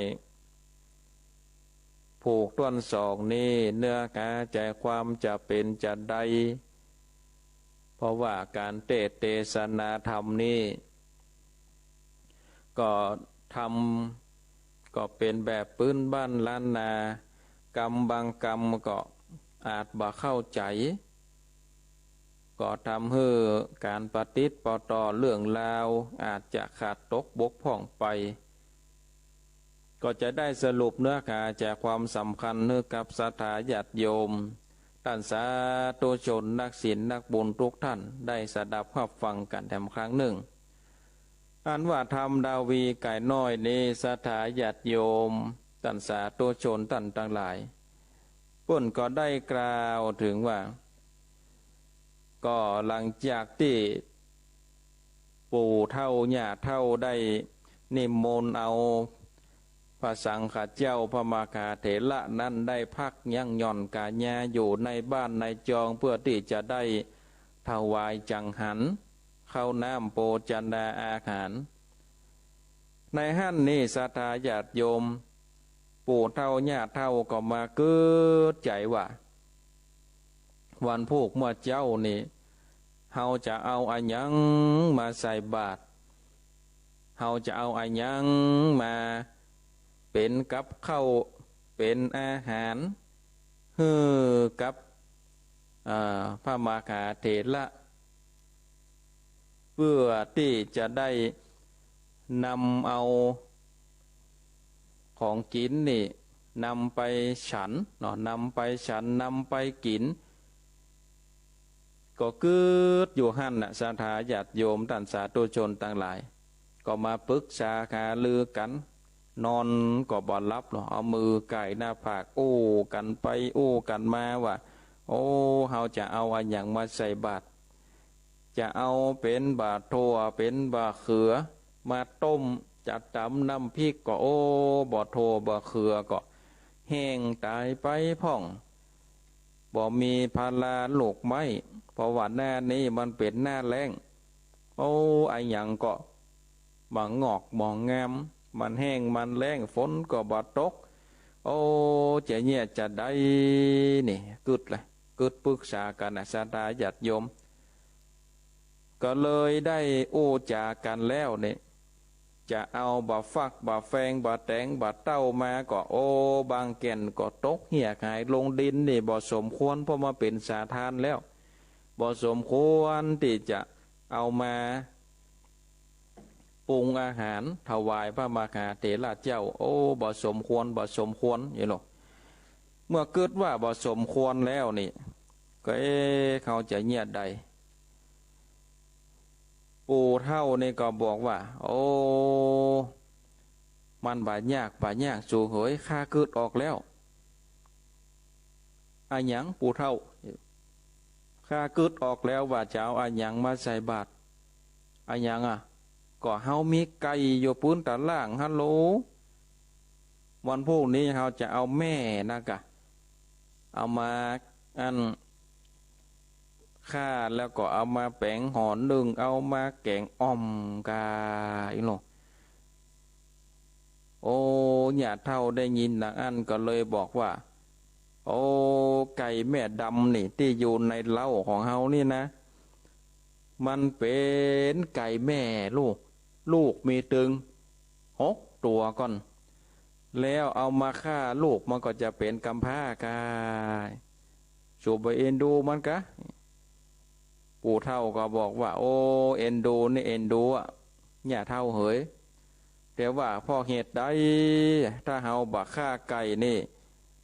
ผูกต้วนสองนี้ เนื้อหาใจ๋ความจะเป๋นจาใด เพราะว่าก๋านเตสน์เตสนาธรรมนี้ ก็ธรรมก็เป๋นแบบปื้นบ้านล้านนา กำบางกำก็อาจบ่เข้าใจ๋ ก็ทำหื้อก๋านปะติดปะต่อเรื่องราวอาจจะขาดตกบกพร่องไป ก็จะได้สรุปเนื้อหาใจ๋ความสำคัญหื้อกับศรัทธาญาติโยม ต้านสาธุชนนักศีลนักบุญทุกท่าน ได้สดับฮับฟังกั๋นแถมครั้งนึ่ง อันว่าธรรมดาวีไก่น้อยนี้ ศรัทธาญาติโยม ต้านสาธุชนต้านตังหลาย เปิ้นก็ได้กล่าวเถิงว่า ก็หลังจากตี้ปู่เฒ่าย่าเฒ่าได้นิมนต์เอาพระสังฆเจ้าพระมหาเถระนั้นได้พักยั้งหย่อนก๋ายาอยู่ในบ้านในจอง เปื้อตี้จะได้ถวายจังหัน ข้าวน้ำโภชนาอาหาร ในหั้นนี้ศรัทธาญาติโยม ปู่เฒ่าย่าเฒ่าก็มากึ๊ดใจ๋ว่า วันพูกเมื่อเจ๊านี่ เฮาจะเอาอะหยังมาใส่บาตร เฮาจะเอาอะหยังมาเป๋นกับข้าว เป๋นอาหาร หื้อกับ อ่า พระมหาเถระ เปื้อตี้จะได้นำเอาของกิ๋นนี่ นำไปฉันเนาะ นำไปฉัน นำไปกิ๋น ก็กึ๊ดอยู่หั้นน่ะ ศรัทธาญาติโยมต้านสาธุชนตังหลาย ก็มาปึกษาหารือกั๋น นอนก็บ่หลับเนาะ เอามือไก่หน้าผาก อู้กั๋นไปอู้กั๋นมาว่า โอ้ เฮาจะเอาอะหยังมาใส่บาตร จะเอาเป๋นบ่าถั่วเป๋นบ่าเขือมาต้ม จะต๋ำน้ำพริกก็ โอ้ บ่าถั่วบ่าเขือก็แห้งต๋ายไปพ่อง บ่มีผลาลูกไม้ เพราะว่าหน้านี้มันเป๋นหน้าแล้ง โอ้ อะหยังก็บ่งอกบ่งาม มันแห้งมันแล้ง ฝนก็บ่ตก โอ้ จะเยียะจาใดนี่ กึ๊ดละ กึ๊ดปึกษากั๋นน่ะ ศรัทธาญาติโยม ก็เลยได้อู้จ๋ากั๋นแล้วนี่ จะเอาบ่าฟักบ่าแฟงบ่าแตงบ่าเต้ามาก็ โอ้ บางแก่นก็ตกเหี่ยหายลงดินนี่ บ่สมควร เพราะมาเป๋นสาทานแล้ว บ่สมควรตี้จะเอามาปรุงอาหารถวายพระมหาเถระเจ้า โอ้ บ่สมควร บ่สมควร อย่างนี้เนาะ เมื่อกึ๊ดว่าบ่สมควรแล้วนี่ ก็ เอ๊ะ เฮาจะเยียะใด ปู่เฒ่านี่ก็บอกว่า โอ้ มันบ่ยาก บ่ยาก สูเหย ข้ากึ๊ดออกแล้ว อะหยัง ปู่เฒ่า ข้ากึ๊ดออกแล้วว่าจะเอาอะหยังมาใส่บาตร อะหยังอะ ก็เฮามีไก่อยู่ปื๊นตะล่างหั้นโล วันพูกนี้เฮาจะเอาแม่นะกะ เอามาอันฆ่าแล้วก็เอามาแป๋งห่อนึ่ง เอามาแก๋งอ่อมกาอี้โล โอ้ หญ้าเฒ่าได้ยินดังอั้นก็เลยบอกว่า โอ้ ไก่แม่ดำนี่ตี้อยู่ในเล้าของเฮานี่นะ มันเป๋นไก่แม่ลูก ลูกมีตึงหกตั๋วก่อน แล้วเอามาฆ่าลูกมันก็จะเป๋นกำพร้ากา สูบ่เอ็นดูมันกา ปู่เฒ่าก็บอกว่า โอ้ เอ็นดูนี่เอ็นดูอะ หญ้าเฒ่าเหย แต่ว่าเพราะเหตุใด ถ้าเฮาบ่ฆ่าไก่นี่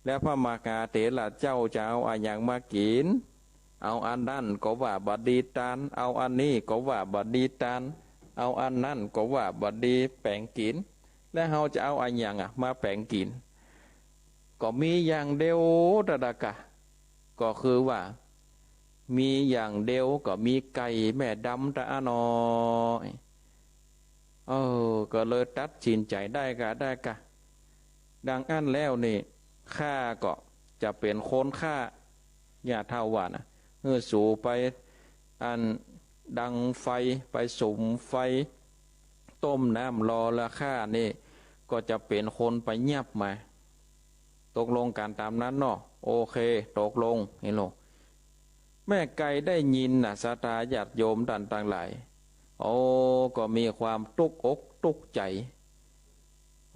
แล้วพระมหาเถระเจ้าจะเอาอะหยังมากิ๋น เอาอันนั้นก็ว่าบ่ดีตาน เอาอันนี้ก็ว่าบ่ดีตาน เอาอันนั้นก็ว่าบ่ดีแป๋งกิ๋น แล้วเฮาจะเอาอะหยังอะมาแป๋งกิ๋น ก็มีอย่างเดียวตะดะกะ ก็คือว่า มีอย่างเดียวก็มีไก่แม่ดำตะอะหนอ เออ ก็เลยตัดสินใจ๋ได้กา ได้กา ดังอั้นแล้วนี่ ข้าก็จะเป๋นคนฆ่า หญ้าเฒ่าว่านะ หื้อสูไป อันดังไฟ ไปสุมไฟ ต้มน้ำรอแล้วข้านี่ ก็จะเป๋นคนไปยับมา ตกลงกั๋นต๋ามนั้นเนาะ โอเค ตกลง เห็นโล แม่ไก่ได้ยินน่ะ ศรัทธาญาติโยมต้านตังหลาย โอ้ ก็มีความตุ๊กอกตุ๊กใจ๋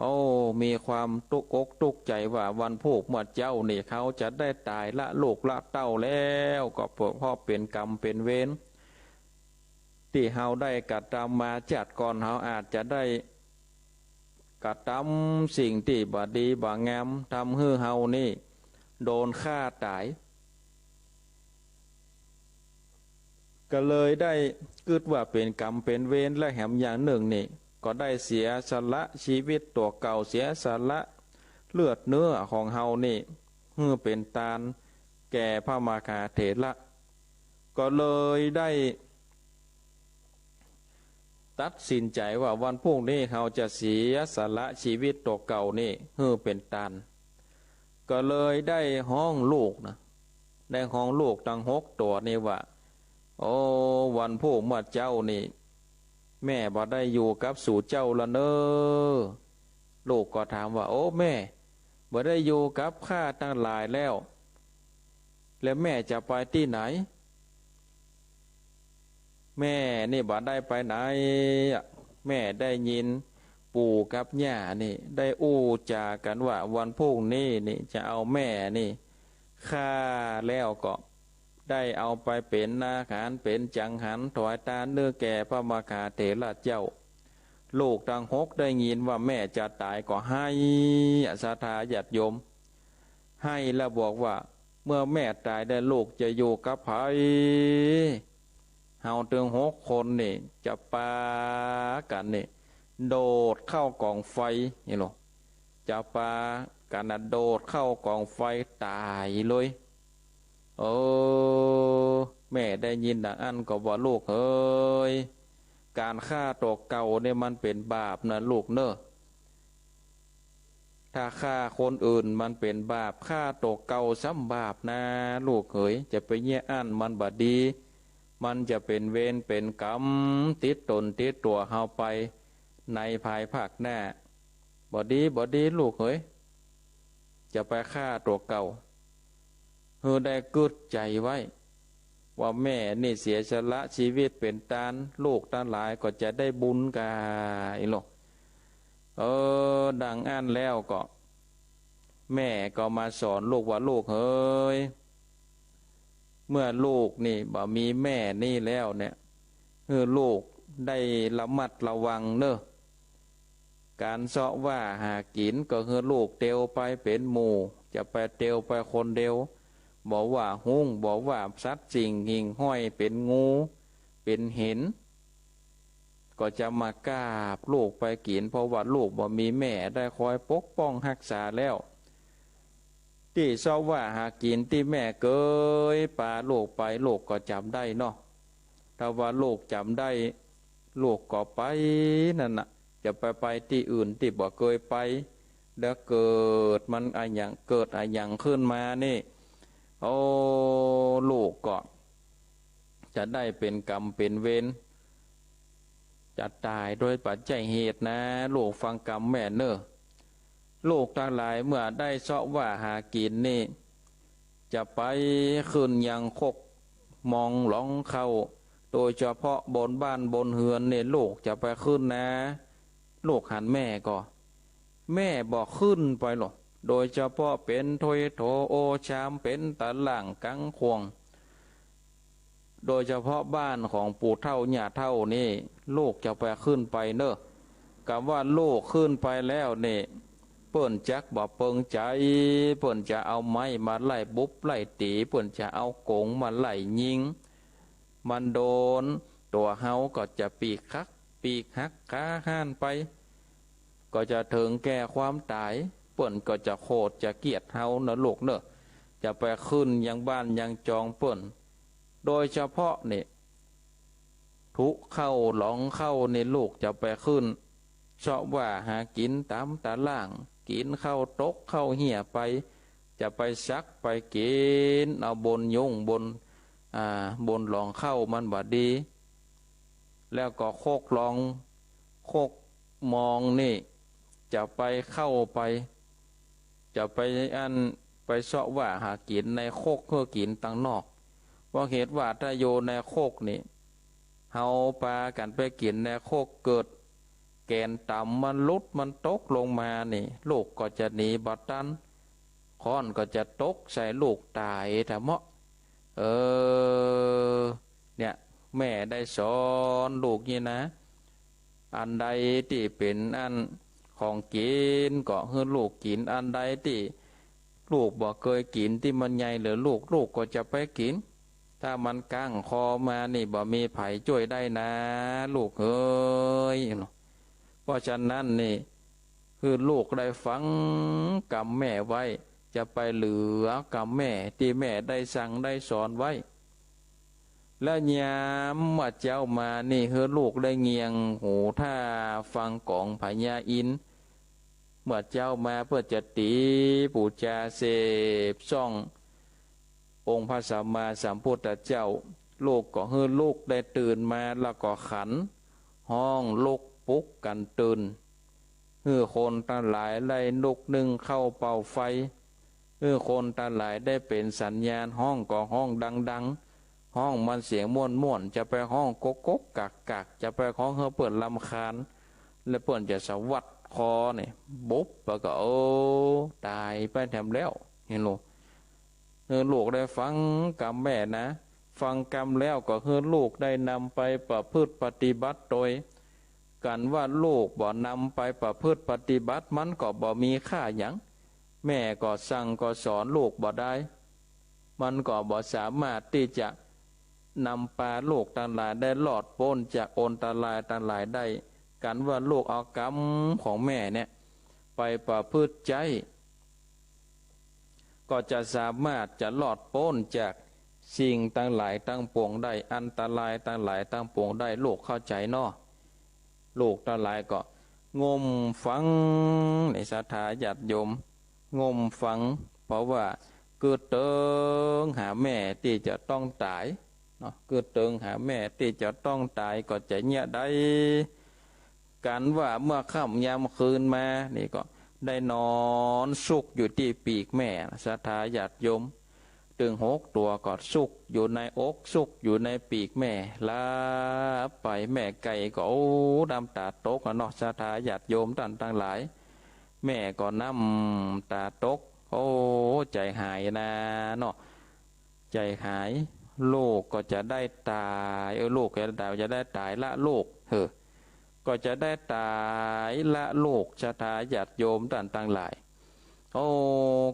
โอ้ มีความตุ๊กอกตุ๊กใจ๋ว่าวันพูกเมื่อเจ๊านี่เขาจะได้ต๋ายละลูกละเต้าแล้ว ก็เพราะเป๋นกรรมเป๋นเวร ตี้เฮาได้กระตำมาจาติก่อน เฮาอาจจะได้กระตำสิ่งตี้บ่ดีบ่งาม ทำหื้อเฮานี่โดนฆ่าต๋าย ก็เลยได้กึ๊ดว่าเป๋นกรรมเป๋นเวร และแหมอย่างนึ่งนี่ ก็ได้เสียสละจีวิตตั๋วเก่า เสียสละเลือดเนื้อของเฮานี่ หื้อเป๋นตานแก่พระมหาเถระ ก็เลยได้ ตัดสินใจ๋ว่าวันพูกนี้เฮาจะเสียสละจีวิตตั๋วเก่านี่หื้อเป๋นตาน ก็เลยได้ฮ้องลูกนะ ได้ฮ้องลูกตังหกตั๋วนี่ว่า โอ้ วันพูกเมื่อเจ๊านี่ แม่บ่ได้อยู่กับสูเจ้าละเน่อ ลูกก็ถามว่า โอ้ แม่บ่ได้อยู่กับข้าตังหลายแล้ว แล้วแม่จะไปตี้ไหน แม่นี่บ่ได้ไปไหนอะ แม่ได้ยินปู่กับย่านี่ได้อู้จ๋ากั๋นว่าวันพูกนี้นี่จะเอาแม่นี่ฆ่าแล้วก็ได้เอาไปเป๋นอาหารเป๋นจังหันถวายตานเนื้อแก่พระมหาเถระเจ้า ลูกตังหกได้ยินว่าแม่จะต๋ายก็ไห้อะ ศรัทธาญาติโยม ไห้แล้วบอกว่า เมื่อแม่ต๋ายแล้วลูกจะอยู่กับใผ เฮาตึงหกคนนี่จะปากั๋นนี่โดดเข้ากองไฟนี่โล จะปากั๋นน่ะโดดเข้ากองไฟต๋ายเลย เออ แม่ได้ยินดังอั้นก็ว่า ลูกเหย ก๋านฆ่าตั๋วเก่านี่มันเป๋นบาปนะลูกเน่อ ถ้าฆ่าคนอื่นมันเป๋นบาป ฆ่าตั๋วเก่าซ้ำบาปนาลูกเหย จะไปเยียะอั้นมันบ่ดี มันจะเป๋นเวรเป๋นกรรมติดต๋นติดตั๋วเฮาไปในภายภาคหน้า บ่ดี บ่ดีลูกเหย จะไปฆ่าตั๋วเก่า หื้อได้กึ๊ดใจ๋ไว้ ว่าแม่นี่เสียสละจีวิตเป๋นตาน ลูกตังหลายก็จะได้บุญกาอี้โล เออ ดังอั้นแล้วก็ แม่ก็มาสอนลูกว่า ลูกเหย เมื่อลูกนี่บ่มีแม่นี่แล้วเนี่ย หื้อลูกได้ระมัดระวังเน่อ ก๋านเซาะว่าหากิ๋นก็หื้อลูกเตียวไปเป๋นหมู่ จะไปเตียวไปคนเดียว บ่ว่าฮุ้ง บ่ว่าสัตว์สิ่งหิ่งห้อย เป๋นงู เป๋นเห็น ก็จะมากาบลูกไปกิ๋น เพราะว่าลูกบ่มีแม่ได้คอยปกป้องฮักษาแล้ว ตี้เซาะว่าหากิ๋นตี้แม่เกยปาลูกไป ลูกก็จ๋ำได้เนาะ ถ้าว่าลูกจ๋ำได้ ลูกก็ไปนั่นน่ะ จะไป ไปตี้อื่นตี้บ่เกยไป แล้วเกิดมันอะหยัง เกิดอะหยังขึ้นมานี่ โอ้ ลูกก็จะได้เป๋นกรรมเป๋นเวร จะต๋ายโดยบ่ใจ้เหตุนะ ลูกฟังกำแม่เน่อ ลูกตังหลายเมื่อได้เซาะว่าหากิ๋นนี่ จะไปขึ้นยังคกมองหลองเข้า โดยเฉพาะบนบ้านบนเฮือนนี่ ลูกจะไปขึ้นนะ ลูกหันแม่ก่อ แม่บ่ขึ้นไปหรอก โดยเฉพาะเป๋นถ้วยโถโอชาม เป๋นตะล่างกังข่วง โดยเฉพาะบ้านของปู่เฒ่าย่าเฒ่านี่ ลูกจะไปขึ้นไปเน่อ กำว่าลูกขึ้นไปแล้วนี่ เปิ้นจักบ่เปิงใจ๋ เปิ้นจะเอาไม้มาไล่บุบไล่ตี๋ เปิ้นจะเอาก๋งมาไล่ยิง มันโดนตั๋วเฮาก็จะปีกหัก ปีกหักขาห้านไป ก็จะเถิงแก่ความต๋าย เปิ้นก็จะโขดจะเกลียดเฮาเน่อลูกเน่อ จะไปขึ้นยังบ้านยังจองเปิ้น โดยเฉพาะนี่ ถุเข้าหลองเข้านี่ ลูกจะไปขึ้น เซาะว่าหากิ๋นต๋ามตะล่าง กิ๋นเข้าตกเข้าเหียไป จะไปสักไปกิ๋นเอาบนยุงบน อ่า บนหลองเข้ามันบ่ดี แล้วก็คกหลอง คกมองนี่ จะไปเข้าไป จะไปอั้น ไปเซาะว่าหากิ๋นในคก หื้อกิ๋นตังนอก เพราะเหตุว่าถ้าอยู่ในคกนี่ เฮาปากั๋นไปกิ๋นในคก เกิดแก๋นต๋ำมันหลุดมันตกลงมานี่ ลูกก็จะหนีบ่ตัน ค้อนก็จะตกใส่ลูกต๋ายแท้เมาะ เออ เนี่ย แม่ได้สอนลูกนี่นะ อันใดตี้เป๋นอันของกิ๋นก็หื้อลูกกิ๋น อันใดตี้ลูกบ่เกยกิ๋นตี้มันใหญ่เหลือลูก ลูกก็จะไปกิ๋น ถ้ามันก้างคอมานี่บ่มีใผจ้วยได้นะ ลูกเอ๋ย เพราะฉะนั้นนี่ หื้อลูกได้ฟังกำแม่ไว้ จะไปเหลือกำแม่ตี้แม่ได้สั่งได้สอนไว้ แล้วยามเมื่อเจ๊ามานี่ หื้อลูกได้เงี่ยงหูถ้าฟังก๋องพญาอินทร์ เมื่อเจ๊ามาเปิ้นจะตี๋ปู๋จาเสพส่อง องค์พระสัมมาสัมพุทธเจ้า ลูกก็หื้อลูกได้ตื่นมาแล้วก็ขัน ฮ้องลุกปลุกกั๋นตื่น หื้อคนตังหลายได้ลุกนึ่งข้าวเป่าไฟ หื้อคนตังหลายได้เป๋นสัญญาณ ฮ้องก็ฮ้องดังๆ ฮ้องมันเสียงม่วนๆ จะไปฮ้องก๊กๆ กักๆ จะไปฮ้องหื้อเปิ้นรำคาญ แล้วเปิ้นจะสะวัดคอนี่ บุบ แล้วก็ โอ้ ต๋ายไปแถมแล้ว หันโหล หื้อลูกได้ฟังกำแม่นะ ฟังกำแล้วก็หื้อลูกได้นำไปประพฤติปฏิบัติตวย กั๋นว่าลูกบ่นำไปประพฤติปฏิบัติ มันก็บ่มีค่าหยัง แม่ก็สั่งก็สอนลูกบ่ได้ มันก็บ่สามารถตี้จะนำปาลูกตังหลายได้รอดป๊นจากอันตรายตังหลายได้ กั๋นว่าลูกเอากำของแม่เนี่ย ไปประพฤติใจ๊ ก็จะสามารถจะรอดป๊นจากสิ่งตังหลายตังปวงได้ อันตรายตังหลายตังปวงได้ ลูกเข้าใจ๋เนาะ ลูกตังหลายก็งมฟัง ในศรัทธาญาติโยม งมฟัง เพราะว่ากึ๊ดเติงหาแม่ตี้จะต้องต๋ายเนาะ กึ๊ดเติงหาแม่ตี้จะต้องต๋ายก็จะเยียะได้ กั๋นว่าเมื่อค่ำยามคืนมานี่ก็ได้นอนสุขอยู่ตี้ปีกแม่ ศรัทธาญาติโยม ตึงหกตั๋วก็สุขอยู่ในอก สุขอยู่ในปีกแม่ หลับไป แม่ไก่ก็ โอ้ น้ำต๋าตกอะเนาะ ศรัทธาญาติโยมต้านตังหลาย แม่ก็น้ำต๋าตก โอ้ ใจ๋หายนาเนาะ ใจ๋หาย ลูกก็จะได้ต๋าย เออ ลูกก็จะได้ต๋าย จะได้ต๋ายละลูก เออ ก็จะได้ต๋ายละลูก ศรัทธาญาติโยมต้านตังหลาย โอ้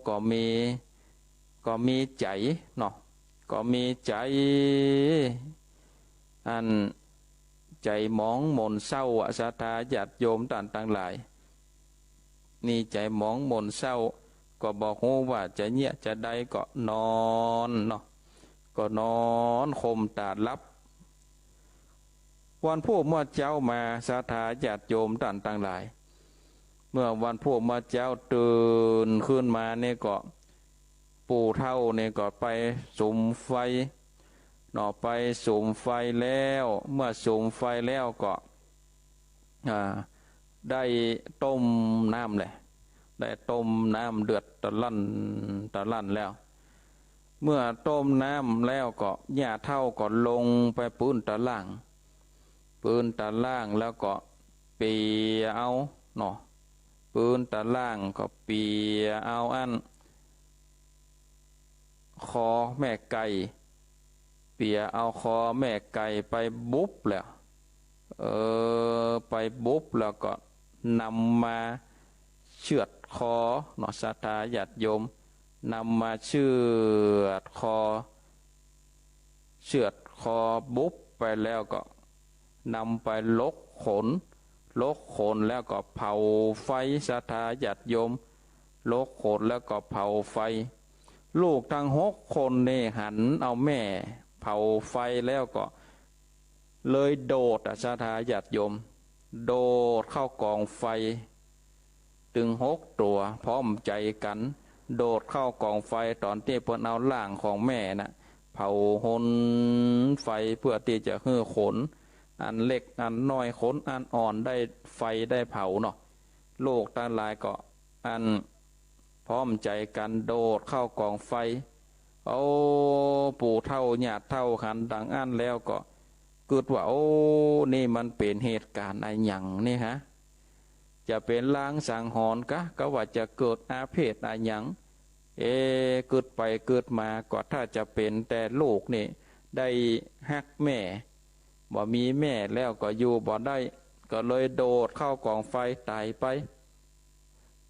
ก็มี ก็มีใจ๋เนาะ ก็มีใจ๋ อันใจ๋หมองหม่นเศร้าอะ ศรัทธาญาติโยมต้านตังหลาย นี่ใจ๋หมองหม่นเศร้า ก็บ่ฮู้ว่าจะเยียะจะใดก็นอนเนาะ ก็นอนคมต๋าหลับ วันพูบเมื่อเจ๊ามา ศรัทธาญาติโยมต้านตังหลาย เมื่อวันพูบเมื่อเจ๊าตื่นขึ้นมานี่ก็ ปู่เฒ่านี่ก็ไปสุมไฟเนาะ ไปสุมไฟแล้ว เมื่อสุมไฟแล้วก็ อ่า ได้ต้มน้ำแหละ ได้ต้มน้ำเดือดตะลั่นตะลั่นแล้ว เมื่อต้มน้ำแล้วก็ ย่าเฒ่าก็ลงไปปื๊นตะล่าง ปื๊นตะล่างแล้วก็เปียเอาเนาะ ปื๊นตะล่างก็เปียเอาอัน คอแม่ไก่ เปียเอาคอแม่ไก่ไปบุบแล้ว เออ ไปบุบแล้วก็นำมาเฉือดคอเนาะ ศรัทธาญาติโยม นำมาเฉือดคอ เฉือดคอบุบไปแล้วก็นำไปลกขน ลกขนแล้วก็เผาไฟ ศรัทธาญาติโยม ลกขนแล้วก็เผาไฟ ลูกตังหกคนนี่หันเอาแม่เผาไฟแล้วก็เลยโดดอะ ศรัทธาญาติโยม โดดเข้ากองไฟ ตึงหกตั๋วพร้อมใจ๋กั๋น โดดเข้ากองไฟ ต๋อนตี้เปิ้นเอาร่างของแม่น่ะ เผาฮนไฟเปื้อตี้จะหื้อขนอันเล็กอันน้อย ขนอันอ่อนได้ไฟได้เผาเนาะ ลูกตังหลายก็อันพร้อมใจ๋กั๋นโดดเข้ากองไฟ โอ้ ปู่เฒ่าย่าเฒ่าหันดังอั้นแล้วก็กึ๊ดว่า โอ้ นี่มันเป๋นเหตุก๋ารณ์อะหยังนี่ฮะ จะเป๋นลางสังหรณ์กา กาว่าจะเกิดอาเพศอะหยัง เอ๊ะ กึ๊ดไปกึ๊ดมาก็ถ้าจะเป๋นแต่ลูกนี่ได้ฮักแม่ บ่มีแม่แล้วก็อยู่บ่ได้ ก็เลยโดดเข้ากองไฟต๋ายไป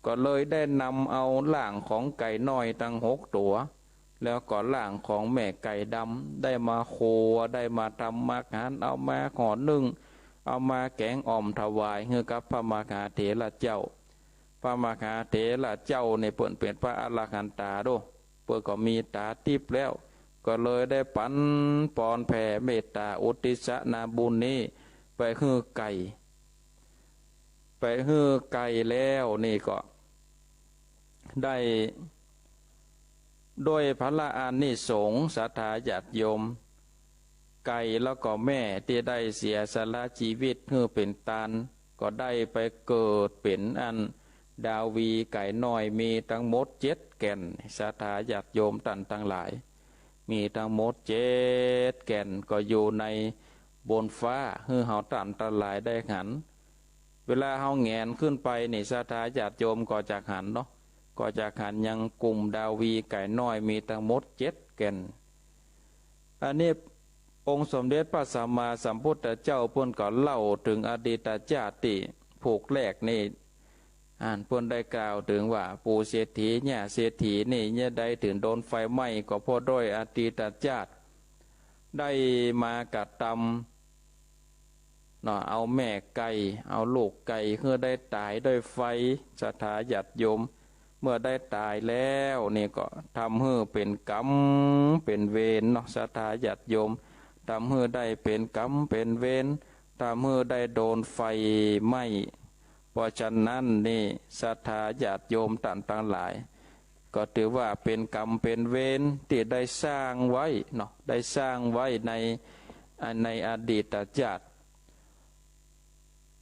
ก็เลยได้นำเอาร่างของไก่น้อยตังหกตั๋ว แล้วก็ร่างของแม่ไก่ดำ ได้มาขั่ว ได้มาทำมาหาร เอามาห่อนึ่ง เอามาแก๋งอ่อมถวายหื้อกับพระมหาเถระเจ้า พระมหาเถระเจ้านี่เปิ้นเป๋นพระอรหันตาโด เปิ้นก็มีต๋าติ๊บแล้ว ก็เลยได้ปั๋นปอนแผ่เมตต๋าอุทิศนาบุญนี้ไปหื้อไก่ ไปหื้อไก่แล้วนี่ก็ได้ ด้วยผละอานิสงส์ ศรัทธาญาติโยม ไก่แล้วก็แม่ตี้ได้เสียสละจีวิตหื้อเป๋นตาน ก็ได้ไปเกิดเป๋นอันดาวีไก่น้อย มีตังหมดเจ็ดแก่น ศรัทธาญาติโยมต้านตังหลาย มีตังหมดเจ็ดแก่น ก็อยู่ในบนฟ้า หื้อเฮาต้านตังหลายได้หัน เวลาเฮาแหงนขึ้นไปนี่ ศรัทธาญาติโยมก็จักหันเนาะ ก็จักหันยังกุ่มดาวีไก่น้อย มีตังหมดเจ็ดแก่น อันนี้องค์สมเด็จพระสัมมาสัมพุทธเจ้าเปิ้นก็เล่าเถิงอดีตชาติตี้ผูกแรกนี่ อันเปิ้นได้กล่าวเถิงว่า ปู่เศรษฐี ย่าเศรษฐีนี่ เยียะใดเถิงโดนไฟไหม้ ก็เพราะด้วยอดีตชาติ ได้มากระทำ เนาะ เอาแม่ไก่ เอาลูกไก่หื้อได้ต๋ายด้วยไฟ ศรัทธาญาติโยม เมื่อได้ต๋ายแล้วนี่ก็ทำหื้อเป๋นกรรมเป๋นเวรเนาะ ศรัทธาญาติโยม ทำหื้อได้เป๋นกรรมเป๋นเวร ทำหื้อได้โดนไฟไหม้ เพราะฉะนั้นนี่ ศรัทธาญาติโยมต้านตังหลาย ก็ถือว่าเป๋นกรรมเป๋นเวรตี้ได้สร้างไว้เนาะ ได้สร้างไว้ใน ในอดีตชาติ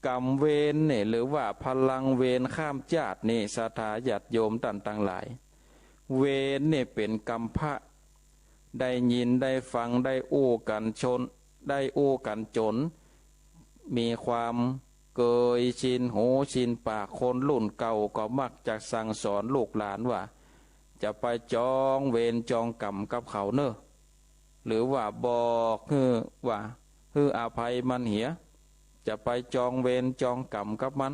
กรรมเวรนี่ หรือว่าพลังเวรข้ามชาตินี่ ศรัทธาญาติโยมต้านตังหลาย เวรนี่เป๋นกรรมพระ ได้ยินได้ฟัง ได้อู้กั๋นจน ได้อู้กั๋นจน มีความเกยชินหูชินปาก คนรุ่นเก่าก็มักจะสั่งสอนลูกหลานว่า จะไปจองเวรจองกรรมกับเขาเน่อ หรือว่าบอกหื้อว่า หื้ออภัยมันเหีย จะไปจองเวรจองกรรมกับมัน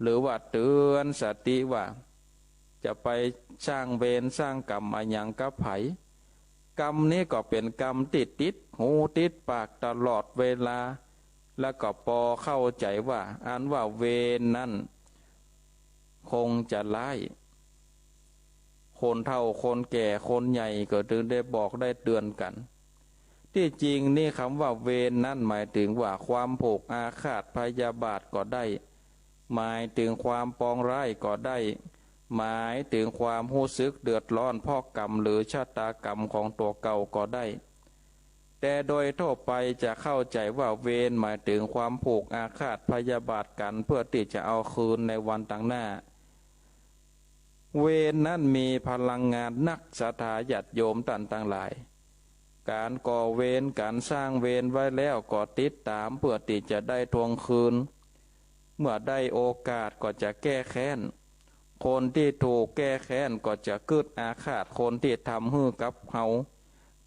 หรือว่าเตือนสติว่า จะไปสร้างเวรสร้างกรรมอะหยังกับใผ กรรมนี้ก็เป๋นกรรมตี้ติดหูติดปากตลอดเวลา แล้วก็ปอเข้าใจ๋ว่า อันว่าเวรนั้นคงจะร้าย คนเฒ่าคนแก่คนใหญ่ก็จึงได้บอกได้เตือนกั๋น ตี้จริงนี้กำว่าเวรนั้นหมายเถิงว่าความผูกอาฆาตพยาบาทก็ได้ หมายเถิงความปองร้ายก็ได้ หมายเถิงความฮู้สึกเดือดร้อนเพราะกรรมหรือชะตากรรมของตั๋วเก่าก็ได้ แต่โดยทั่วไปจะเข้าใจ๋ว่าเวรหมายเถิงความผูกอาฆาตพยาบาทกั๋นเปื้อตี้จะเอาคืนในวันตางหน้า เวรนั้นมีพลังงานนัก ศรัทธาญาติโยมต้านตังหลาย ก๋านก่อเวร ก๋านสร้างเวรไว้แล้วก็ติดต๋ามเปื้อตี้จะได้ทวงคืน เมื่อได้โอกาสก็จะแก้แค้น คนตี้ถูกแก้แค้นก็จะกึ๊ดอาฆาตคนตี้ทำหื้อกับเฮา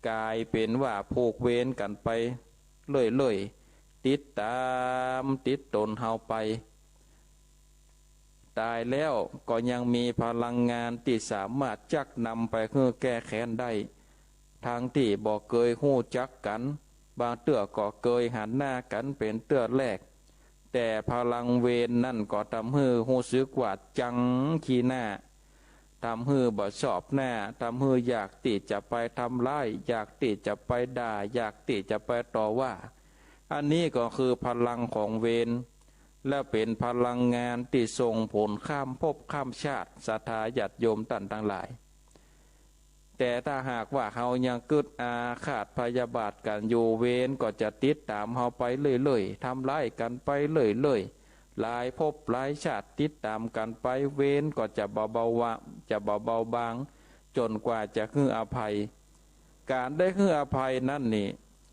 ก๋ายเป๋นว่าผูกเวรกั๋นไปเรื่อยๆ ติดต๋ามติดต๋นเฮาไป ต๋ายแล้วก็ยังมีพลังงานตี้สามารถจักนำไปหื้อแก้แค้นได้ ตังตี้บ่เกยฮู้จักกั๋น บางเตื้อก็เกยหันหน้ากั๋นเป๋นเตื้อแรก แต่พลังเวรนั้นก็ทำหื้อฮู้สึกว่าจังขี้หน้า ทำหื้อบ่ชอบหน้า ทำหื้ออยากตี้จะไปทำร้าย อยากตี้จะไปด่า อยากตี้จะไปต่อว่า อันนี้ก็คือพลังของเวร และเป๋นพลังงานตี้ส่งผลข้ามภพข้ามชาติ ศรัทธาญาติโยมต้านตังหลาย แต่ถ้าหากว่าเฮายังกึ๊ดอาฆาตพยาบาทกั๋นอยู่ เวรก็จะติดต๋ามเฮาไปเรื่อยๆ ทำร้ายกั๋นไปเรื่อยๆ หลายภพหลายชาติติดต๋ามกั๋นไป เวรก็จะบ่เบาว่า จะบ่เบาบาง จ๋นกว่าจะหื้ออภัย ก๋านได้หื้ออภัยนั้นนี่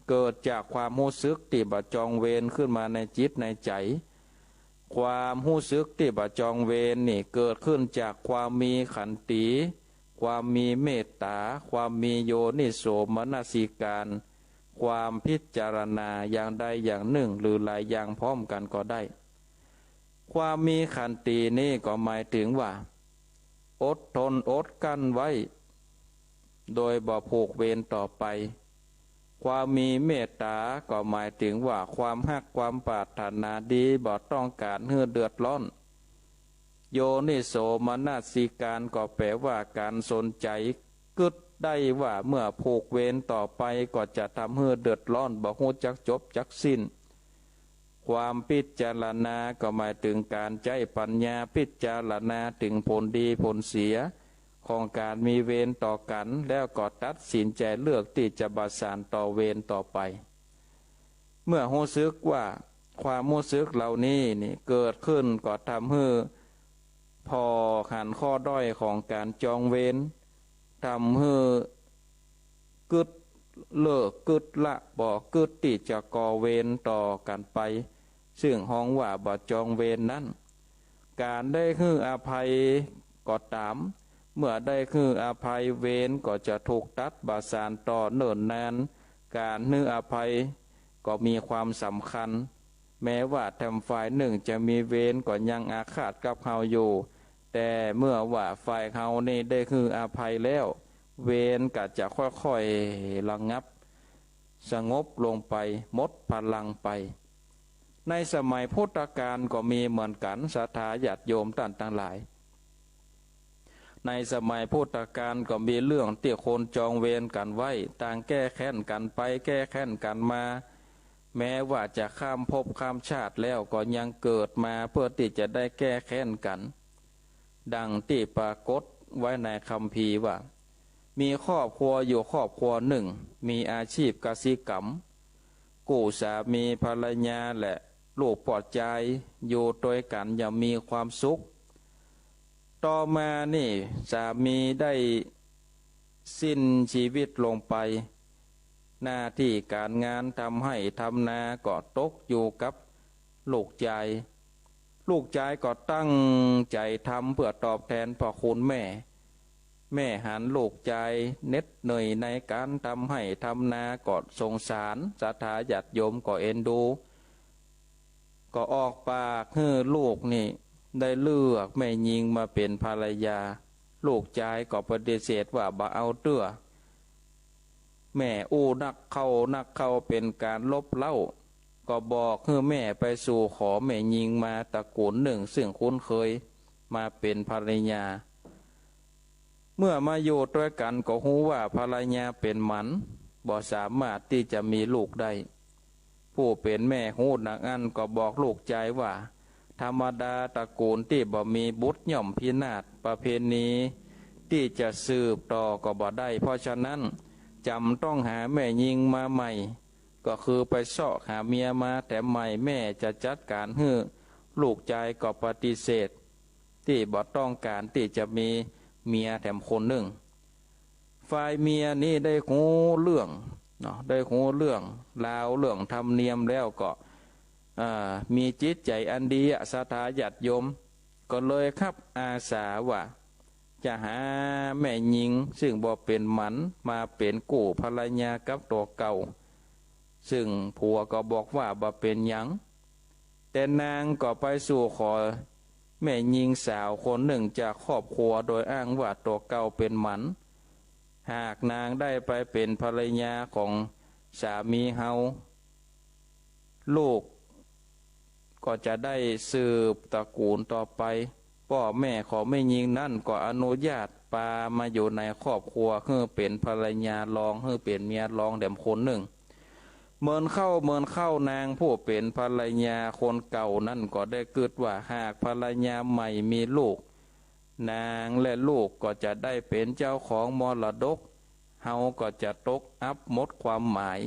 เกิดจากความฮู้สึกตี้บ่จองเวรขึ้นมาในจิตในใจ๋ ความฮู้สึกตี้บ่จองเวรนี่เกิดขึ้นจากความมีขันติ ความมีเมตต๋า ความมีโยนิโสมนสิการ ความพิจารณาอย่างใดอย่างนึ่งหรือหลายอย่างพร้อมกั๋นก็ได้ ความมีขันตินี้ก็หมายเถิงว่า อดทนอดกลั้นไว้ โดยบ่ผูกเวรต่อไป ความมีเมตต๋าก็หมายเถิงว่าความฮักความปรารถนาดี บ่ต้องก๋านหื้อเดือดร้อน โยนิโสมนสิการก็แปลว่าก๋านสนใจ๋กึ๊ดได้ว่าเมื่อผูกเวรต่อไปก็จะทำหื้อเดือดร้อนบ่ฮู้จักจบจักสิ้น ความพิจารณาก็หมายเถิงก๋านใจ๊ปัญญาพิจารณาเถิงผลดีผลเสียของก๋านมีเวรต่อกั๋น แล้วก็ตัดสินใจ๋เลือกตี้จะบ่สานต่อเวรต่อไป เมื่อฮู้สึกว่าความฮู้สึกเหล่านี้นี่เกิดขึ้นก็ทำหื้อผ่อหันข้อด้อยของก๋านจองเวร ทำหื้อกึ๊ดเลิกกึ๊ดละ บ่กึ๊ดตี้จะก่อเวรต่อกั๋นไป ซึ่งฮ้องว่าบ่จองเวรนั้น ก๋านได้หื้ออภัยก็ต๋าม เมื่อได้หื้ออภัย เวรก็จะถูกตัดบ่สานต่อเนิ่นนาน ก๋านหื้ออภัยก็มีความสำคัญ แม้ว่าแถมฝ่ายนึ่งจะมีเวรก็ยังอาฆาตกับเฮาอยู่ แต่เมื่อว่าฝ่ายเฮานี่ได้หื้ออภัยแล้ว เวรก็จะค่อยๆ ระงับ สงบลงไป หมดพลังไป ในสมัยพุทธกาลก็มีเหมือนกั๋น ศรัทธาญาติโยมต้านตังหลาย ในสมัยพุทธกาลก็มีเรื่องตี้คนจองเวรกั๋นไว้ ต่างแก้แค้นกั๋นไปแก้แค้นกั๋นมา แม้ว่าจะข้ามภพข้ามชาติแล้วก็ยังเกิดมาเปื้อตี้จะได้แก้แค้นกั๋น ดังตี้ปรากฏไว้ในคัมภีร์ว่า มีครอบครัวอยู่ครอบครัวนึ่ง มีอาชีพกสิกรรม กู้สามีภรรยาและลูกป้อจายอยู่ตวยกั๋นอย่างมีความสุข ต่อมานี่สามีได้สิ้นชีวิตลงไป หน้าตี้ก๋านงานทำไฮ่ทำนาก็ตกอยู่กับลูกจาย ลูกจายก็ตั้งใจ๋ทำเปื้อตอบแตนพระคุณแม่ แม่หันลูกจายเหน็ดเหนื่อยในก๋านทำไฮ่ทำนาก็สงสาร ศรัทธาญาติโยมก็เอ็นดู ก็ออกปากหื้อลูกนี่ได้เลือกแม่ญิงมาเป๋นภรรยา ลูกจายก็ปฏิเสธว่าบ่เอาเตื้อ แม่อู้นักเข้านักเข้าเป๋นก๋านลบเล้า ก็บอกหื้อแม่ไปสู่ขอแม่ญิงมาตระกู๋นนึ่งซึ่งคุ้นเคยมาเป๋นภรรยา เมื่อมาอยู่ตวยกั๋นก็ฮู้ว่าภรรยาเป๋นหมัน บ่สามารถตี้จะมีลูกได้ ผู้เป๋นแม่ฮู้ดังอั้นก็บอกลูกจายว่า ธรรมดาตระกู๋นตี้บ่มีบุตรย่อมพินาศ ประเพณีตี้จะสืบต่อก็บ่ได้ เพราะฉะนั้นจ๋ำต้องหาแม่ญิงมาใหม่ ก็คือไปเซาะหาเมียมาแถมใหม่ แม่จะจัดก๋านหื้อ ลูกจายก็ปฏิเสธ ตี้บ่ต้องก๋านตี้จะมีเมียแถมคนนึ่ง ฝ่ายเมียนี้ได้ฮู้เรื่องเนาะ ได้ฮู้เรื่องราวเรื่องธรรมเนียมแล้วก็ อ่า มีจิตใจ๋อันดีอะ ศรัทธาญาติโยม ก็เลยคับอาสาว่า จะหาแม่ญิงซึ่งบ่เป๋นหมันมาเป๋นกู้ภรรยากับตั๋วเก่า ซึ่งผัวก็บอกว่าบ่เป๋นหยัง แต่นางก็ไปสู่ขอแม่ญิงสาวคนนึ่งจากครอบครัวโดยอ้างว่าตั๋วเก่าเป๋นหมัน หากนางได้ไปเป๋นภรรยาของสามีเฮา ลูกก็จะได้สืบตระกู๋นต่อไป ป้อแม่ของแม่ญิงนั้นก็อนุญาตปามาอยู่ในครอบครัว หื้อเป๋นภรรยารอง หื้อเป๋นเมียรองแถมคนนึ่ง เมินเข้าเมินเข้านางผู้เป๋นภรรยาคนเก่านั้นก็ได้กึ๊ดว่า หากภรรยาใหม่มีลูก นางและลูกก็จะได้เป๋นเจ้าของมรดก เฮาก็จะตกอับหมดความหมาย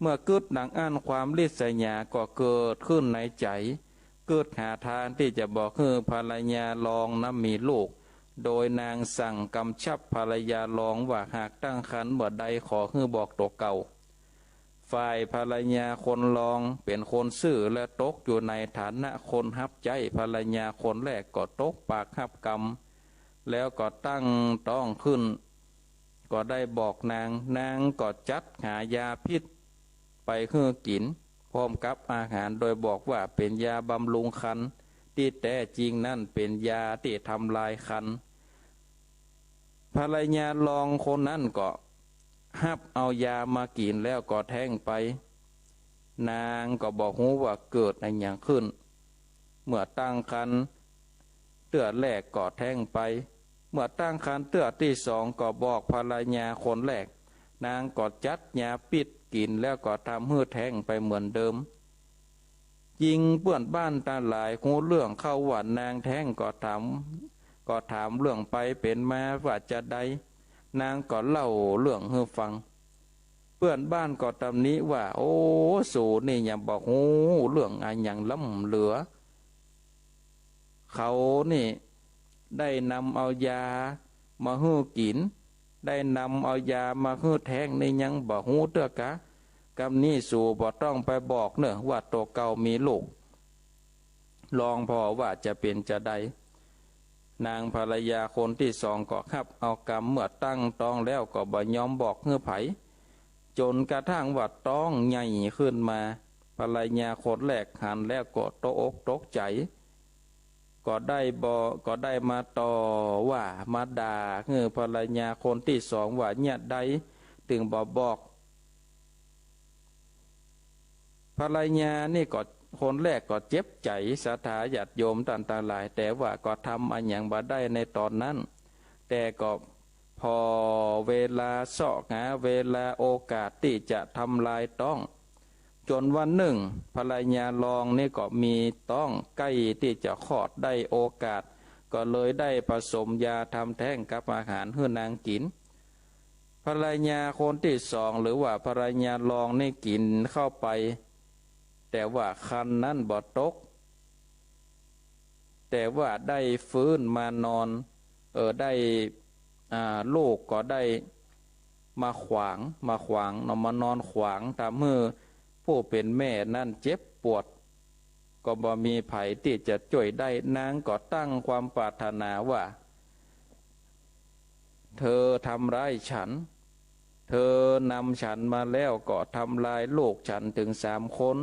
เมื่อกึ๊ดดังอั้นความริษยาก็เกิดขึ้นในใจ๋ กึ๊ดหาทางตี้จะบ่หื้อภรรยารองนั้นมีลูก โดยนางสั่งกำชับภรรยารองว่า หากตั้งครรภ์เมื่อใดขอหื้อบอกตั๋วเก่า ฝ่ายภรรยาคนรองเป๋นคนซื่อและตกอยู่ในฐานะคนฮับใจ๊ ภรรยาคนแรกก็ตกปากฮับกำ แล้วก็ตั้งต๊องขึ้น ก็ได้บอกนาง นางก็จัดหายาพิษไปหื้อกิ๋น พร้อมกับอาหาร โดยบอกว่าเป๋นยาบำรุงครรภ์ ตี้แต๊จริงนั้นเป๋นยาตี้ทำลายครรภ์ ภรรยาลองคนนั้นก็ฮับเอายามากิ๋นแล้วก็แท้งไป นางก็บ่ฮู้ว่าเกิดอะหยังขึ้น เมื่อตั้งครรภ์เตื้อแรกก็แท้งไป เมื่อตั้งครรภ์เตื้อตี้สองก็บอกภรรยาคนแรก นางก็จัดยาพิษกิ๋นแล้วก็ทำหื้อแท้งไปเหมือนเดิม จิงเปื้อนบ้านตังหลายฮู้เรื่องเข้าว่านางแท้งก็ถาม ก็ถามเรื่องไปเป๋นมาว่าจาใด นางก็เล่าเรื่องหื้อฟัง เปื้อนบ้านก็ตำหนิว่า โอ้ สูนี่ยังบ่ฮู้เรื่องอะหยังล้ำเหลือ เขานี่ได้นำเอายามาหื้อกิ๋น ได้นำเอายามาหื้อแท้งนี่ยังบ่ฮู้เตื้อกา กำนี้สูบ่ต้องไปบอกเน่อว่าตั๋วเก่ามีลูก ลองผ่อว่าจะเป๋นจาใด นางภรรยาคนตี้สองก็ฮับเอากำ เมื่อตั้งต๊องแล้วก็บ่ยอมบอกหื้อใผ จ๋นกระทั่งว่าต๊องใหญ่ขึ้นมา ภรรยาคนแรกหันแล้วก็ตกอกตกใจ๋ ก็ได้บ่ ก็ได้มาต่อว่ามาด่าหื้อภรรยาคนตี้สองว่า เยียะใดตึงบ่บอก ภรรยานี่ก็ คนแรกก็เจ็บใจ๋ ศรัทธาญาติโยมต้านตังหลาย แต่ว่าก็ทำอะหยังบ่ได้ในต๋อนนั้น แต่ก็ผ่อเวลาเซาะหาเวลาโอกาสตี้จะทำลายต๊อง จ๋นวันนึ่งภรรยารองนี่ก็มีต๊องใก้ตี้จะคลอดได้โอกาส ก็เลยได้ผสมยาทำแท้งกับอาหารหื้อนางกิ๋น ภรรยาคนตี้สองหรือว่าภรรยารองนี่กิ๋นเข้าไป แต่ว่าครรภ์นั้นบ่ตก แต่ว่าได้ฟื้นมานอน เออ ได้ อ่า ลูกก็ได้มาขวาง มาขวางเนาะ มานอนขวาง ทำหื้อผู้เป๋นแม่นั้นเจ็บปวด ก็บ่มีใผตี้จะจ้วยได้ นางก็ตั้งความปรารถนาว่า เธอทำร้ายฉัน เธอนำฉันมาแล้วก็ทำลายลูกฉันถึงสามคน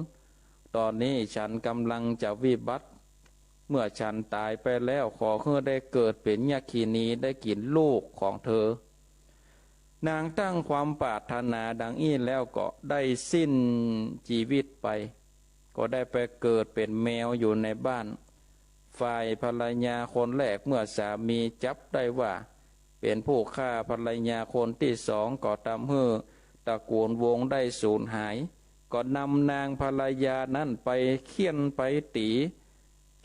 ต๋อนนี้ฉันก่ำลังจะวิบัติ เมื่อฉันต๋ายไปแล้วขอหื้อได้เกิดเป๋นยักขินีได้กิ๋นลูกของเธอ นางตั้งความปรารถนาดังอี้แล้วก็ได้สิ้นจีวิตไป ก็ได้ไปเกิดเป๋นแมวอยู่ในบ้าน ฝ่ายภรรยาคนแรกเมื่อสามีจับได้ว่าเป๋นผู้ฆ่าภรรยาคนตี้สองก็ทำหื้อ ตระกู๋ลวงศ์ได้สูญหาย ก็นำนางภรรยานั้นไปเฆี่ยนไปตี๋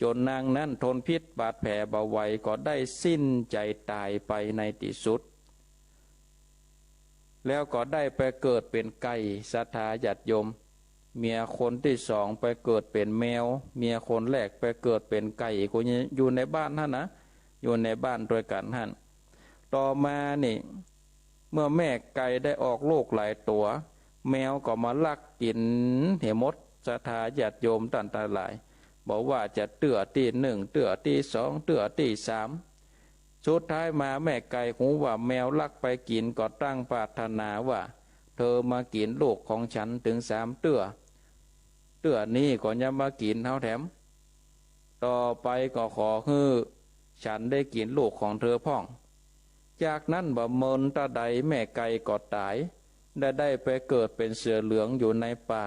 จ๋นนางนั้นทนพิษบาดแผลบ่ไหว ก็ได้สิ้นใจ๋ต๋ายไปในตี้สุด แล้วก็ได้ไปเกิดเป๋นไก่ ศรัทธาญาติโยม เมียคนตี้สองไปเกิดเป๋นแมว เมียคนแรกไปเกิดเป๋นไก่ ก็อยู่ในบ้านหั้นนะ อยู่ในบ้านตวยกั๋นหั้น ต่อมานี่ เมื่อแม่ไก่ได้ออกลูกหลายตั๋ว แมวก็มาลักกิ๋นเหียหมด ศรัทธาญาติโยมต้านตังหลาย บ่ว่าจะเตื้อตี้นึ่ง เตื้อตี้สอง เตื้อตี้สาม สุดท้ายมาแม่ไก่ฮู้ว่าแมวลักไปกิ๋น ก็ตั้งปรารถนาว่า เธอมากิ๋นลูกของฉันเถิงสามเตื้อ เตื้อนี้ก็ยังบ่กิ๋นเฮาแถม ต่อไปก็ขอหื้อฉันได้กิ๋นลูกของเธอพ่อง จากนั้นบ่เมินเต้าใดแม่ไก่ก็ต๋าย ได้ ได้ไปเกิดเป๋นเสือเหลืองอยู่ในป่า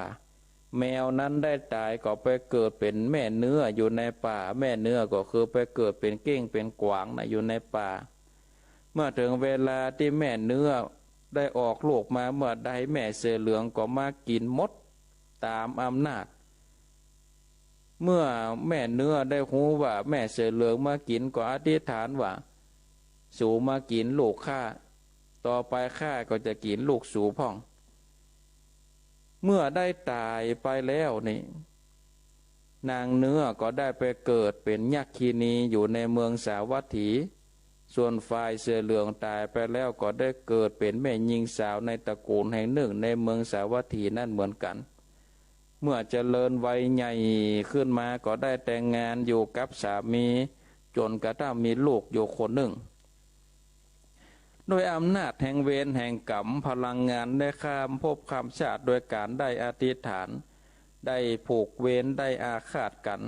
แมวนั้นได้ต๋ายก็ไปเกิดเป๋นแม่เนื้ออยู่ในป่า แม่เนื้อก็คือไปเกิดเป๋นเก้งเป๋นกวางนะ อยู่ในป่า เมื่อเถิงเวลาตี้แม่เนื้อได้ออกลูกมาเมื่อใด แม่เสือเหลืองก็มากิ๋นหมดต๋ามอำนาจ เมื่อแม่เนื้อได้ฮู้ว่าแม่เสือเหลืองมากิ๋น ก็อธิษฐานว่า สูมากิ๋นลูกข้า ต่อไปข้าก็จะกิ๋นลูกสูพ่อง เมื่อได้ต๋ายไปแล้วนี่ นางเนื้อก็ได้ไปเกิดเป๋นยักขินีอยู่ในเมืองสาวัตถี ส่วนฝ่ายเสือเหลืองต๋ายไปแล้วก็ได้เกิดเป๋นแม่ญิงสาวในตระกู๋ลแห่งนึ่งในเมืองสาวัตถีนั้นเหมือนกั๋น เมื่อเจริญวัยใหญ่ขึ้นมาก็ได้แต่งงานอยู่กับสามี จ๋นกระทั่งมีลูกอยู่คนนึ่ง ด้วยอำนาจแห่งเวรแห่งกรรม พลังงานได้ข้ามภพข้ามชาติ โดยก๋านได้อธิษฐาน ได้ผูกเวร ได้อาฆาตกั๋น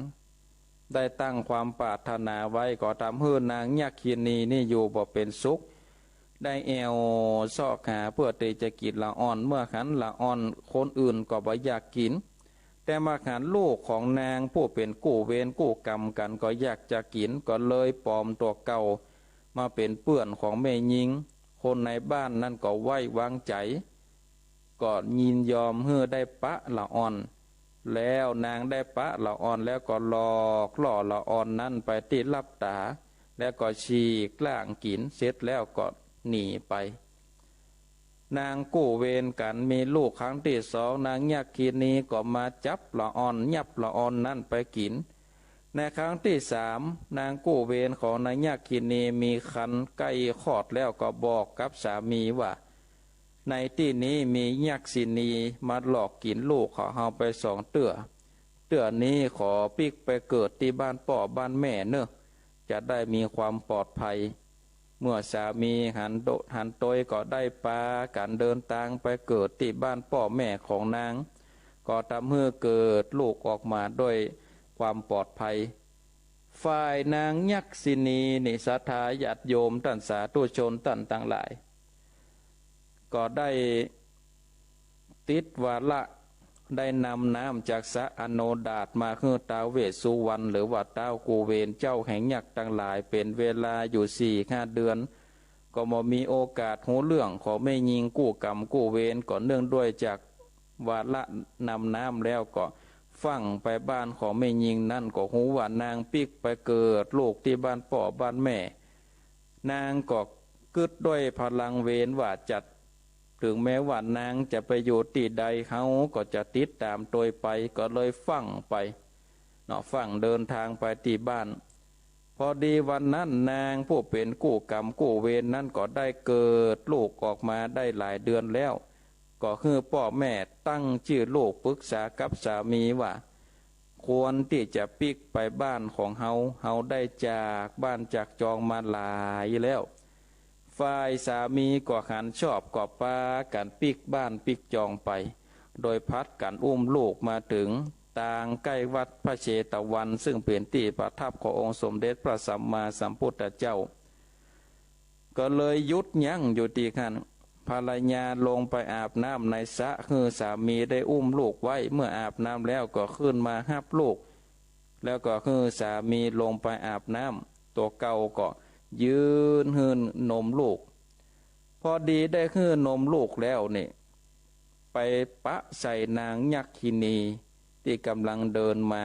ได้ตั้งความปรารถนาไว้ ก็ทำหื้อนางยักขินีนี่อยู่บ่เป๋นสุข ได้แอ่วซอกหาเปื้อตี้จะกิ๋นละอ่อน เมื่อหันละอ่อนคนอื่นก็บ่อยากกิ๋น แต่มาหันลูกของนางผู้เป๋นกู้เวรกู้กรรมกั๋นก็อยากจะกิ๋น ก็เลยปลอมตั๋วเก่ามาเป๋นเปื้อนของแม่ญิง คนในบ้านนั้นก็ไว้วางใจ๋ ก็ยินยอมหื้อได้ปะละอ่อน แล้วนางได้ปะละอ่อนแล้วก็หลอกล่อละอ่อนนั้นไปตี้ลับต๋า แล้วก็ฉีกล้างกิ๋น เสร็จแล้วก็หนีไป นางกู้เวรกั๋นมีลูกครั้งตี้สอง นางยักขินีก็มาจับละอ่อน ยับละอ่อนนั้นไปกิ๋น ในครั้งตี้สาม นางกู้เวรของนางยักขินีมีครรภ์ใก้คลอดแล้วก็บอกกับสามีว่า ในตี้นี้มียักษินีมาหลอกกิ๋นลูกของเฮาไปสองเตื้อ เตื้อนี้ขอปิ๊กไปเกิดตี้บ้านป้อบ้านแม่เน่อ จะได้มีความปลอดภัย เมื่อสามีหันโด หันตวยก็ได้ปากั๋นเดินตางไปเกิดตี้บ้านป้อแม่ของนาง ก็ทำหื้อเกิดลูกออกมาด้วยความปลอดภัย ฝ่ายนางยักษินีนี่ ศรัทธาญาติโยมต้านสาธุชนต้านตังหลาย ก็ได้ติดวาระได้นำน้ำจากสระอโนดาตมาหื้อท้าวเวสสุวรรณ หรือว่าท้าวกู้เวรเจ้าแห่งยักษ์ตังหลาย เป๋นเวลาอยู่สี่ห้าเดือน ก็บ่มีโอกาสฮู้เรื่องของแม่ญิงกู้กรรมกู้เวร ก็เนื่องด้วยจากวาระนำน้ำแล้วก็ฟั่งไปบ้านของแม่ญิงนั้น ก็ฮู้ว่านางปิ๊กไปเกิดลูกตี้บ้านป้อบ้านแม่ นางก็กึ๊ดด้วยพลังเวรว่าจัด เถิงแม้ว่านางจะไปอยู่ตี้ใด เฮาก็จะติดต๋ามตวยไป ก็เลยฟั่งไปเนาะ ฟั่งเดินตางไปตี้บ้าน พอดีวันนั้นนางผู้เป๋นกู้กรรมกู้เวรนั้นก็ได้เกิดลูกออกมาได้หลายเดือนแล้ว ก็หื้อป้อแม่ตั้งจื้อลูก ปึกษากับสามีว่า ควรตี้จะปิ๊กไปบ้านของเฮา เฮาได้จากบ้านจากจองมาหลายแล้ว ฝ่ายสามีก็หันชอบ ก็ปากั๋นปิ๊กบ้านปิ๊กจองไป โดยผลัดกั๋นอุ้มลูกมาเถิงตางใก้วัดพระเชตวัน ซึ่งเป๋นตี้ประทับขององค์สมเด็จพระสัมมาสัมพุทธเจ้า ก็เลยหยุดยั้งอยู่ตี้หั้น ภรรยาลงไปอาบน้ำในสระ หื้อสามีได้อุ้มลูกไว้ เมื่ออาบน้ำแล้วก็ขึ้นมาฮับลูก แล้วก็หื้อสามีลงไปอาบน้ำ ตั๋วเก่าก็ยืนหื้อนมลูก พอดีได้หื้อนมลูกแล้วนี่ ไปปะใส่นางยักขินีตี้ก่ำลังเดินมา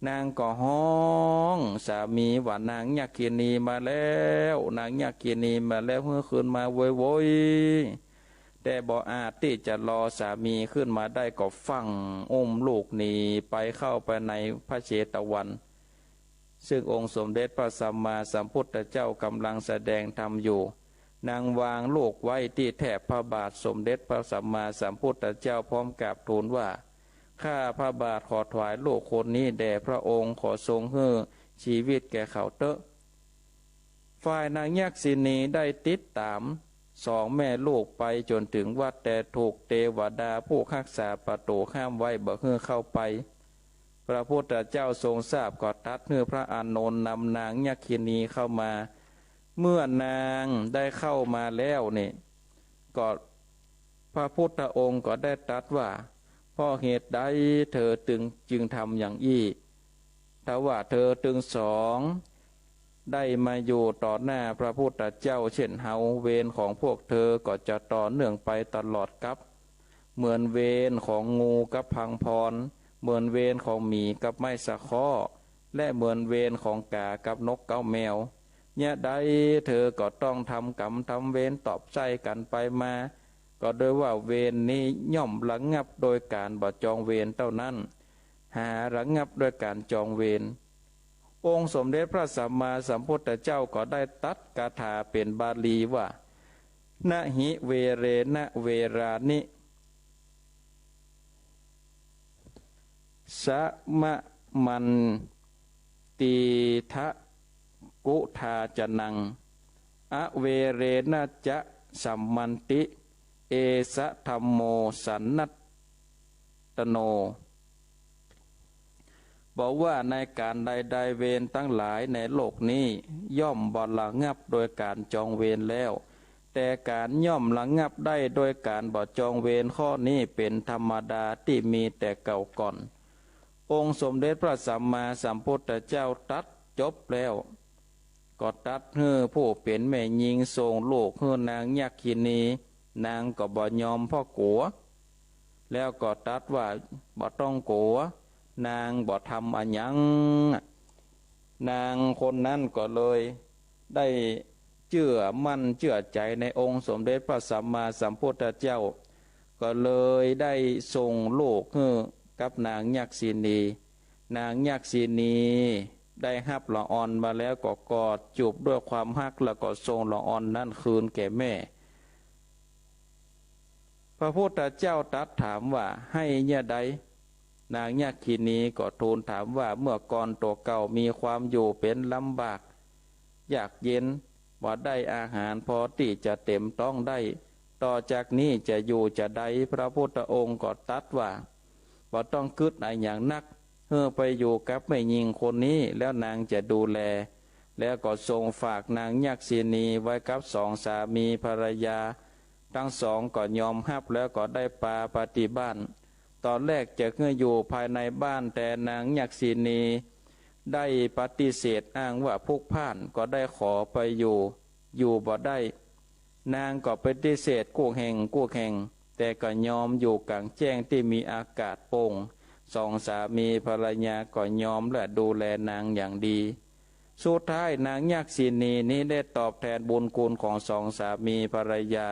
นางก็ฮ้องสามีว่า "นางยักขินีมาแล้ว นางยักขินีมาแล้ว หื้อคืนมาโวยๆ" แต่บ่อาจตี้จะรอสามีขึ้นมาได้ ก็ฟั่งอุ้มลูกหนีไปเข้าไปในพระเชตวัน ซึ่งองค์สมเด็จพระสัมมาสัมพุทธเจ้าก่ำลังแสดงธรรมอยู่ นางวางลูกไว้ตี้แถบพระบาทสมเด็จพระสัมมาสัมพุทธเจ้า พร้อมกราบทูลว่า "ข้าพระบาทขอถวายลูกคนนี้แด่พระองค์ ขอทรงหื้อชีวิตแก่เขาเต๊อะ" ฝ่ายนางยักษินีได้ติดต๋ามสองแม่ลูกไปจ๋นถึงวัด แต่ถูกเตวดาผู้ฮักษาประตู๋ห้ามไว้บ่หื้อเข้าไป พระพุทธเจ้าทรงทราบก็ตรัสหื้อพระอานนท์นำนางยักขินีเข้ามา เมื่อนางได้เข้ามาแล้วนี่ ก็พระพุทธองค์ก็ได้ตรัสว่า "เพราะเหตุใดเธอจึง จึงทำอย่างอี้ ถ้าว่าเธอตึงสองได้มาอยู่ต่อหน้าพระพุทธเจ้าเช่นเฮา เวรของพวกเธอก็จะต่อเนื่องไปตลอดกัป เหมือนเวรของงูกับพังพร เหมือนเวรของหมีกับไม้สะเคาะ และเหมือนเวรของก๋ากับนกเก๊าแมว เยียะใดเธอก็ต้องทำก๋รรมทำเวรตอบใส้กั๋นไปมา ก็ด้วยว่าเวรนี้ย่อมระงับโดยก๋านบ่จองเวรเต้านั้น หาระงับด้วยก๋านจองเวร" องค์สมเด็จพระสัมมาสัมพุทธเจ้าก็ได้ตรัสคาถาเป๋นบาลีว่า "นะหิเวเรนะเวรานิ สะมะมันตีทะกุทาจนัง อเวเรนะจะสัมมันติ เอสะธัมโมสันนัตตโน" บอกว่าในก๋านใดๆ เวรตังหลายในโลกนี้ย่อมบ่ระงับโดยก๋านจองเวรแล้ว แต่ก๋านย่อมระงับได้โดยก๋านบ่จองเวรข้อนี้เป๋นธรรมดาตี้มีแต่เก่าก่อน องค์สมเด็จพระสัมมาสัมพุทธเจ้าตรัสจบแล้ว ก็ตรัสหื้อผู้เป๋นแม่ญิงส่งลูกหื้อนางยักขินี นางก็บ่ยอมเพราะกั๋ว แล้วก็ตรัสว่า "บ่ต้องกั๋ว นางบ่ทำอะหยัง" นางคนนั้นก็เลยได้เจื้อมั่นเจื้อใจ๋ในองค์สมเด็จพระสัมมาสัมพุทธเจ้า ก็เลยได้ส่งลูกหื้อกับนางยักษินี นางยักษินีได้ฮับละอ่อนมาแล้วก็กอดจูบด้วยความฮัก แล้วก็ส่งละอ่อนนั้นคืนแก่แม่ พระพุทธเจ้าตรัสถามว่า "ให้เยียะใด" นางยักขินีก็ทูลถามว่า "เมื่อก่อนตั๋วเก่ามีความอยู่เป๋นลำบากยากเย็น บ่ได้อาหารพอตี้จะเต็มต๊องได้ ต่อจากนี้จะอยู่จาใด" พระพุทธองค์ก็ตรัสว่า บ่ต้องกึ๊ดอะหยังนัก หื้อไปอยู่กับแม่ญิงคนนี้ แล้วนางจะดูแล แล้วก็ทรงฝากนางยักษินีไว้กับสองสามีภรรยา ตึงสองก็ยอมฮับ แล้วก็ได้ปาไปตี้บ้าน ต๋อนแรกจะหื้ออยู่ภายในบ้าน แต่นางยักษินีได้ปฏิเสธ อ้างว่าพลุกพล่าน ก็ได้ขอไปอยู่ อยู่บ่ได้ นางก็ปฏิเสธกู้แห่งกู้แห่ง แต่ก็ยอมอยู่ก๋างแจ้งตี้มีอากาศโป่ง สองสามีภรรยาก็ยอมและดูแลนางอย่างดี สุดท้ายนางยักษินีนี้ได้ตอบแทนบุญคุณของสองสามีภรรยา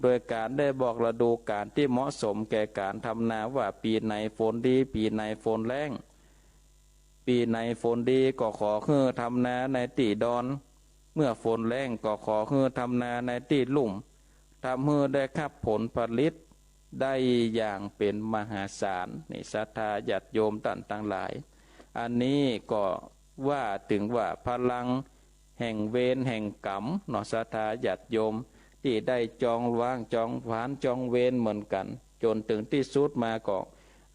โดยก๋านได้บอกฤดูก๋าลตี้เหมาะสมแก่ก๋านทำนาว่า ปี๋ไหนฝนดี ปี๋ไหนฝนแล้ง ปี๋ไหนฝนดีก็ขอหื้อทำนาในตี้ดอน เมื่อฝนแล้งก็ขอหื้อทำนาในตี้ลุ่ม ทำหื้อได้ฮับผลผลิตได้อย่างเป๋นมหาศาล นี่ศรัทธาญาติโยมต้านตังหลาย อันนี้ก็ว่าเถิงว่าพลังแห่งเวรแห่งก๋รรมเนาะ ศรัทธาญาติโยม ตี้ได้จองวางจองผลานจองเวรเหมือนกั๋น จ๋นเถิงตี้สุดมาก็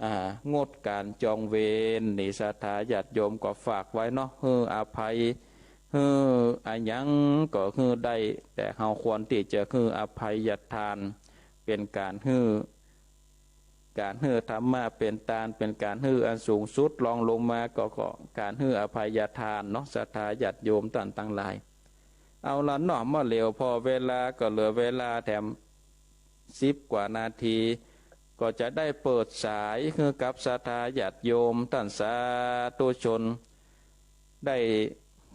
อ่า งดก๋านจองเวร นี่ศรัทธาญาติโยมก็ฝากไว้เนาะ หื้ออภัย หื้ออะหยังก็หื้อได้ แต่เฮาควรตี้จะหื้ออภัยทาน เป๋นก๋านหื้อ ก๋านหื้อธรรมะเป๋นตาน เป๋นก๋านหื้ออันสูงสุด รองลงมาก็ ก็ก๋านหื้ออภัยทานเนาะ ศรัทธาญาติโยมต้านตังหลาย เอาละเนาะ เมื่อเหลียวผ่อเวลาก็เหลือเวลาแถม สิบกว่านาที ก็จะได้เปิดสายหื้อกับศรัทธาญาติโยมต้านสาธุชน ได้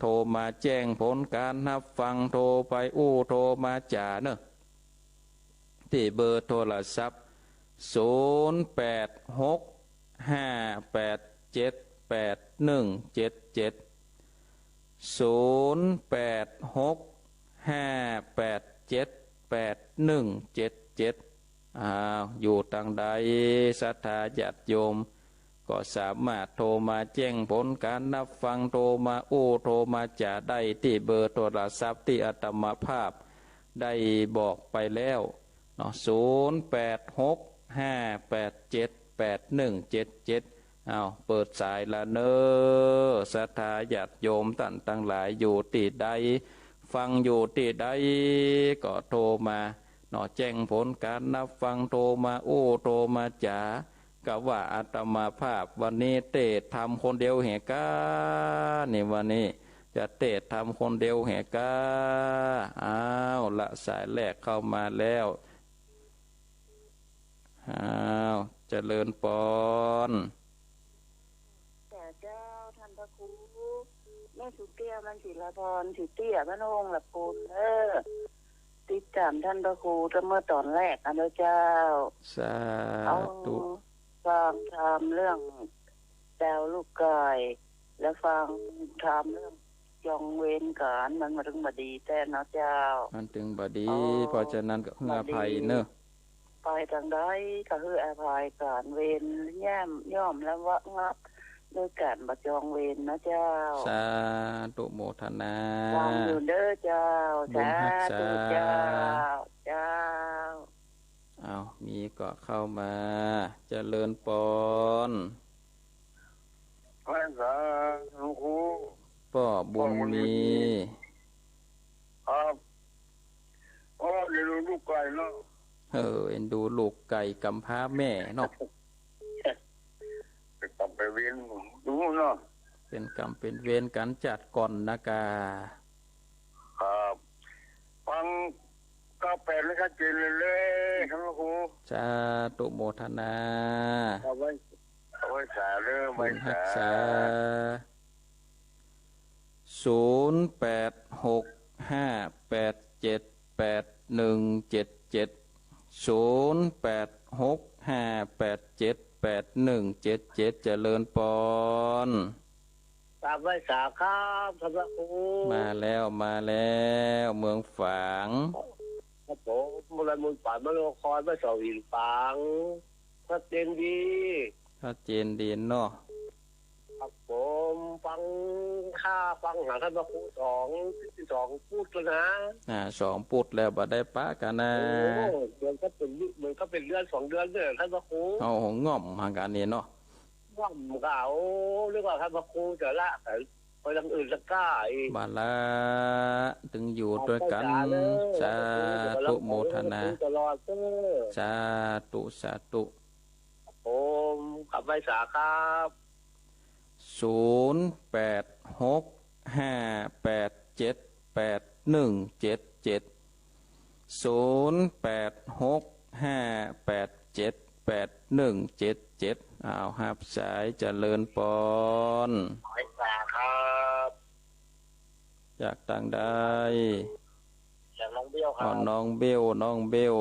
โทรมาแจ้งผลก๋านฮับฟัง โทรไปอู้โทรมาจ๋าเนาะ ตี้เบอร์โทรศัพท์ ศูนย์แปดหกห้าแปดเจ็ดแปดหนึ่งเจ็ดเจ็ด ศูนย์แปดหกห้าแปดเจ็ดแปดหนึ่งเจ็ดเจ็ด อ้าว อยู่ตางใดศรัทธาญาติโยม ก็สามารถโทรมาแจ้งผลก๋านฮับฟัง โทรมาอู้โทรมาจ๋าได้ตี้เบอร์โทรศัพท์ตี้อาตมาภาพได้บอกไปแล้วเนาะ ศูนย์แปดหกห้าแปดเจ็ดแปดหนึ่งเจ็ดเจ็ด อ้าว เปิดสายละเน่อ ศรัทธาญาติโยมต้านตังหลาย อยู่ตี้ใด ฟังอยู่ตี้ใด ก็โทรมาเนาะ แจ้งผลก๋านฮับฟัง โทรมาอู้โทรมาจ๋า กาว่าอาตมาภาพวันนี้เตศน์ธรรมคนเดียวแหก้า นี่วันนี้จะเตศน์ธรรมคนเดียวแหก้า อ้าว ละสายแรกเข้ามาแล้ว อ้าว เจริญปอน เจ้า เจ้า ต้านพระครู แม่สุเตี้ย มันศิลาพร สุเตี้ย บ้านโฮงละปูน เออ ติดต๋ามต้านพระครูตั้งเมื่อต๋นแรกอะเนาะเจ้า สาธุ เอา ฟังธรรมเรื่องดาวลูกไก่ แล้วฟังธรรมเรื่องจองเวรกั๋น มันมาตึงบ่ดีแต๊เนาะเจ้า มันตึงบ่ดี อ๋อ เพราะฉะนั้นก็หื้ออภัยเนาะ บ่ดี ไปตางใดก็หื้ออภัยกั๋น เวรย่อม ย่อมละวะงับ ด้วยก๋านบ่จองเวรนะเจ้า สาธุโมทนา ฟังอยู่เด้อเจ้า บุญฮักษา สาธุเจ้า เจ้า อ้าว มีก็เข้ามา เจริญปอน ไหว้สาหลวงครู ป้อบุญมี ป้อบุญมี ครับ โอ้ เดี๋ยวดูลูกไก่เนาะ เออ เอ็นดูลูกไก่กำพร้าแม่เนาะ เป๋นกรรมเป๋นเวรดูเนาะ เป๋นกรรมเป๋นเวรกั๋นจัดก่อนนะกา ครับ ฟังเก้าแปดแล้วชัดเจนเลยเลยครับครู สาธุโมทนา เอาไว้ เอาไว้สาเด้อ บุญฮักษา ไว้สา ศูนย์แปดหกห้าแปดเจ็ดแปดหนึ่งเจ็ดเจ็ด ศูนย์แปดหกห้าแปดเจ็ดแปดหนึ่งเจ็ดเจ็ด เจริญปอน กราบไหว้สาครับ ท่านพระครู มาแล้ว มาแล้ว เมืองฝาง ครับผม เมืองฝาง มหานคร บ้านเสาหินฝาง ชัดเจนดี ชัดเจนดีเนาะ ครับผม ฟัง ข้าฟังหาท่านพระครูสอง สองปุดแล้วนะ อ่า สองปุดแล้ว บ่ได้ปะกั๋นนะ โอ้ เหมือนกับเป๋น เหมือนกับเป๋นเดือนสองเดือนเนี่ย ท่านพระครู เอาง่อมห่างกั๋นนี่เนาะ ง่อมก็เอา นึกว่าท่านพระครูจะละไปอย่างอื่นสักก้าอีก บ่ละ ตึงอยู่ตวยกั๋น สาธุโมทนา ตลอดเด้อ สาธุ สาธุ ผมกราบไหว้สาครับ ศูนย์แปดหกห้าแปดเจ็ดแปดหนึ่งเจ็ดเจ็ด ศูนย์แปดหกห้าแปดเจ็ดแปดหนึ่งเจ็ดเจ็ด อ้าว ฮับสาย เจริญปอน ไหว้สาครับ จากตางใด จากน้องเบลครับ อ๋อ น้องเบล น้องเบล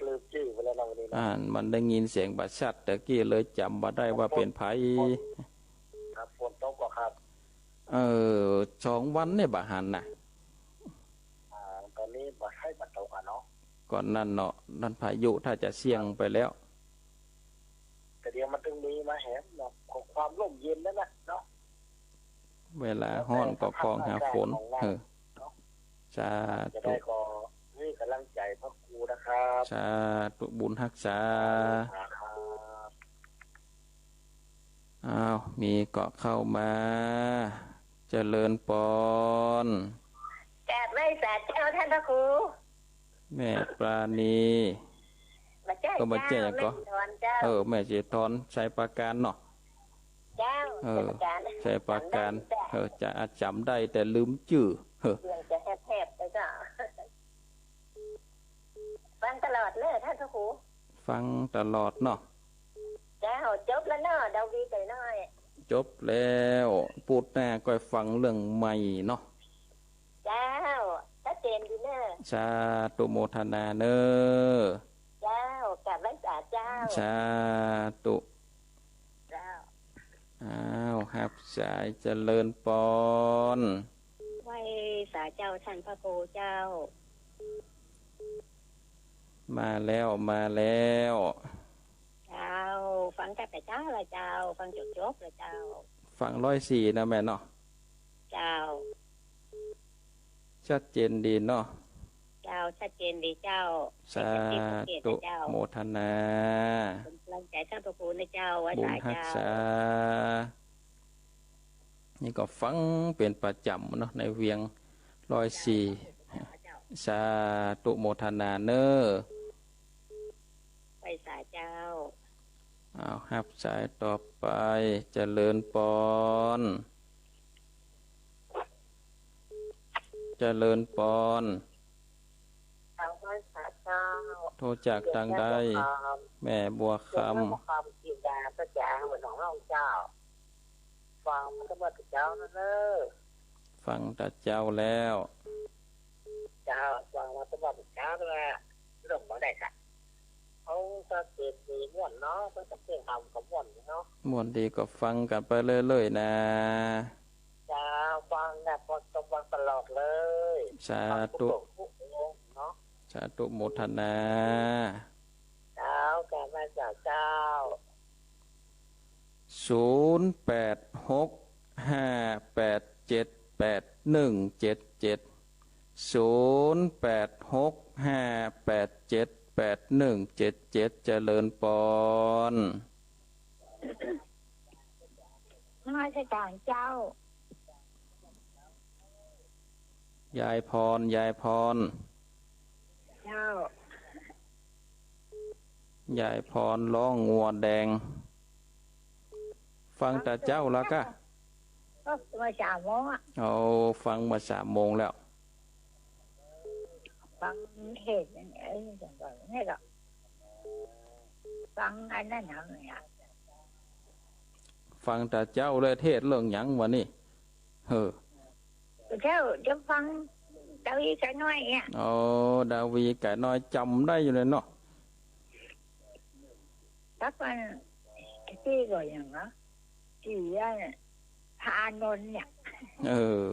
ลืมจื้อไปแล้วนะวันนี้นะ อ่า มันได้ยินเสียงบ่ชัดตะกี้ เลยจ๋ำบ่ได้ว่าเป๋นใผ ครับ ฝนตกบ่ครับ เออ สองวันเนี่ยบ่หันนะ อ่า ต๋อนนี้บ่ใค่บ่ตกอะเนาะ ก่อนนั้นเนาะ นั่นพายุถ้าจะเสี้ยงไปแล้ว แต่เดี๋ยวมันตึงมีมาแหมเนาะ ของความร่มเย็นนั่นนะเนาะ เวลาฮ้อนก็คองหาฝน เออ สาธุ จะได้ก็ให้กำลังใจพระครูนะครับ สาธุ บุญฮักษา ครับ อ้าว มีก็เข้ามา เจริญปอน กราบไหว้สาเจ้าท่านพระครู แม่ปราณี บ่ใจ้ ก็บ่ใจ้ เจ้า ก็ แม่สีทรเจ้า เออ แม่สีทร ชัยปราการเนาะ เจ้า เออ ชัยปราการ ชัยปราการ จ๋ำได้ เออ จะ จ๋ำได้แต่ลืมจื้อ เออ เดี๋ยวจะแหบๆไปเจ้า ฟังตลอดเนาะ เจ้า จบแล้วเนาะ ดาวีไก่น้อย จบแล้ว ปูดหน้าก้อยฟังเรื่องใหม่เนาะ เจ้า ชัดเจนดีเนอะ สาธุโมทนาเนอะ เจ้า กราบไหว้สาเจ้า สาธุ เจ้า อ้าว ฮับสาย เจริญปอน ไหว้สาเจ้าต้านพระครูเจ้า มาแล้ว มาแล้ว เจ้า ฟังตั้งแต่เจ๊าละเจ้า ฟังจ๋บๆ ละเจ้า ฟังร้อยสี่นะแม่เนาะ เจ้า ชัดเจนดีเนาะ เจ้า ชัดเจนดีเจ้า สาธุ เจ้า โมทนา เป็นกำลังใจ๋ต้านพระครูนะเจ้า ไหว้สาเจ้า บุญฮักษา นี่ก็ฟังเป๋นประจ๋ำเนาะ ในเวียงร้อยสี่ สาธุโมทนาเนอะ ไหว้สาเจ้า อ้าว ฮับสายต่อไป เจริญปอน เจริญปอน เจ้า ไหว้สาเจ้า โทรจากตางใด แม่บัวคำ แม่บัวคำ จินดา พระจ๋า เหมือนของเราเจ้า ฟังมาตั้งแต่เจ๊าแล้วเนอะ ฟังแต่เจ๊าแล้ว เจ้า ฟังมาตั้งแต่เจ๊าแล้ว เริ่มมาได้ค่ะ เขาจะเปิดเพลงม่วนเนาะ เขาจะเปิดทำกับม่วนเนาะ ม่วนดีก็ฟังกั๋นไปเรื่อยๆ นะ เจ้า ฟังนะ ฟัง ฟังตลอดเลย สาธุ ฟังทุกองค์เนาะ สาธุโมทนา เจ้า กราบไหว้สาเจ้า ศูนย์แปดหกห้าแปดเจ็ดแปดหนึ่งเจ็ดเจ็ด ศูนย์แปดหกห้าแปดเจ็ดแปดหนึ่งเจ็ดเจ็ด เจริญปอน นมัสก๋านเจ้า ยายพร ยายพร เจ้า ยายพรฮ้องงัวแดง ฟังแต่เจ๊าแล้วกา ก็เมื่อสามโมงอะ เอา ฟังเมื่อสามโมงแล้ว ฟังเทศน์ เอ้ย นี่ก็ ฟังอันนั้นเอาเนี่ย ฟังแต่เจ๊าเลย เทศน์เรื่องหยังวะนี่ เออ เจ้าจะฟังดาวีไก่น้อยเนี่ย อ๋อ ดาวีไก่น้อยจ๋ำได้อยู่เลยเนาะ ครับ อันตี้ก็อย่างนะ ตี้อันพระอานนท์เนี่ย เออ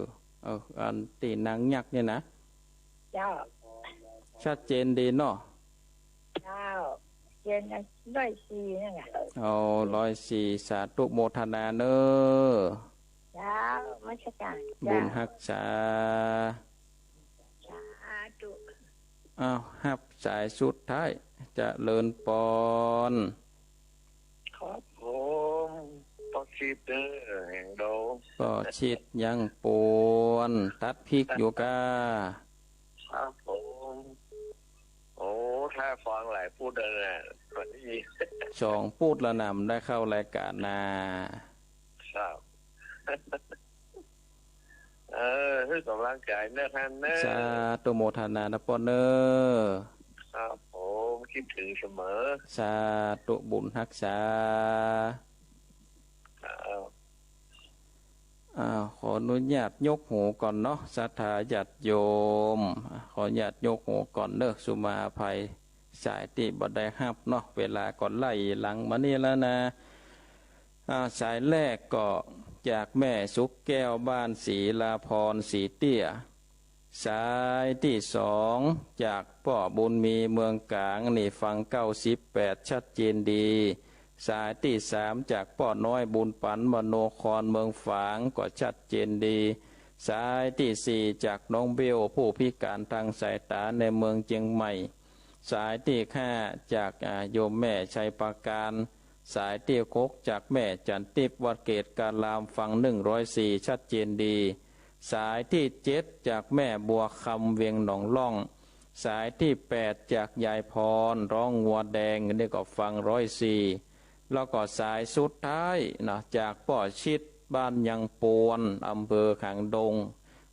เออ อันตี้นางยักษ์เนี่ยนะ เจ้า ชัดเจนดีเนาะ เจ้า เจนร้อยสี่นั่นแหละ เอา ร้อยสี่ สาธุโมทนาเนอะ เจ้า นมัสก๋าน บุญฮักษา สาธุ อ้าว ฮับสายสุดท้าย เจริญปอน ครับผม ป้อชิดเด้อ แห่งดง ป้อชิดยังปวน ตัดพริกอยู่กา ครับผม โอ้ ถ้าฟังหลายปู๊ดแล้วนะวันนี้ สองปู๊ดแล้วนะ บ่ได้เข้ารายก๋านนะ ครับ เออ หื้อก๋ำลังใจ๋เนอะต้านเนอะ สาธุโมทนานะป้อเนอะ ครับผม กึ๊ดเถิงเสมอ สาธุบุญฮักษา ครับ อ้าว ขออนุญาตยกหูก่อนเนาะ ศรัทธาญาติโยม ขออนุญาตยกหูก่อนเนอะ สุมาอภัย สายตี้บ่ได้ฮับเนาะ เวลาก็ไล่หลังมานี่แล้วนะ อ่า สายแรกก็จากแม่สุขแก้ว บ้านศรีลาพร ศรีเตี้ย สายตี้สองจากป้อบุญมี เมืองก๋าง นี่ฟังเก้าสิบแปด ชัดเจนดี สายตี้สามจากป้อน้อยบุญปัน มโนคร เมืองฝาง ก็ชัดเจนดี สายตี้สี่จากน้องเบล ผู้พิก๋านตางสายต๋า ในเมืองเจียงใหม่ สายตี้ห้าจาก อ่า โยมแม่ชัยปราการ สายตี้หกจากแม่จันทร์ติ๊บ วัดเกตการาม ฟังหนึ่งร้อยสี่ ชัดเจนดี สายตี้เจ็ดจากแม่บัวคำ เวียงหนองล่อง สายตี้แปดจากยายพร ฮ้องงัวแดง นี่ก็ฟังร้อยสี่ แล้วก็สายสุดท้ายนะ จากป้อชิด บ้านยังปวน อำเภอหางดง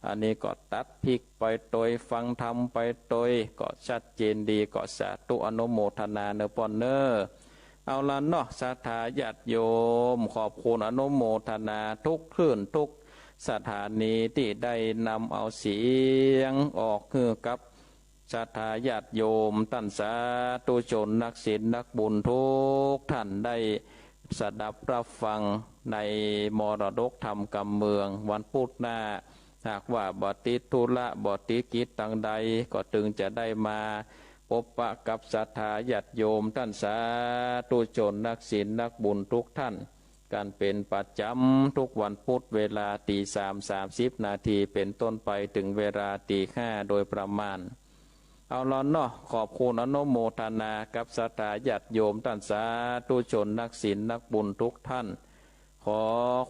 อันนี้ก็ตัดภิกษ์ไปตวย ฟังธรรมไปตวย ก็ชัดเจนดี ก็สาธุอนุโมทนาเน่อป้อนเน่อ เอาละเนาะ ศรัทธาญาติโยม ขอบคุณอนุโมทนาทุกคลื่นทุกสถานีตี้ได้นำเอาเสียงออกหื้อกับศรัทธาญาติโยมต้านสาธุชนนักศีลนักบุญทุกท่านได้สดับรับฟังในมรดกธรรมกำเมือง วันพุธหน้า หากว่าบ่ติดธุระบ่ติดกิจตังใด ก็ตึงจะได้มาปบปะกับศรัทธาญาติโยมต้านสาธุชนนักศีลนักบุญทุกท่าน กั๋นเป๋นประจ๋ำทุกวันพุธเวลาตี๋สามสามสิบนาทีเป๋นต้นไปเถิงเวลาตี๋ห้าโดยประมาณ เอาละเนาะ ขอบคุณอนุโมทนากับศรัทธาญาติโยมต้านสาธุชนนักศีลนักบุญทุกท่าน ขอ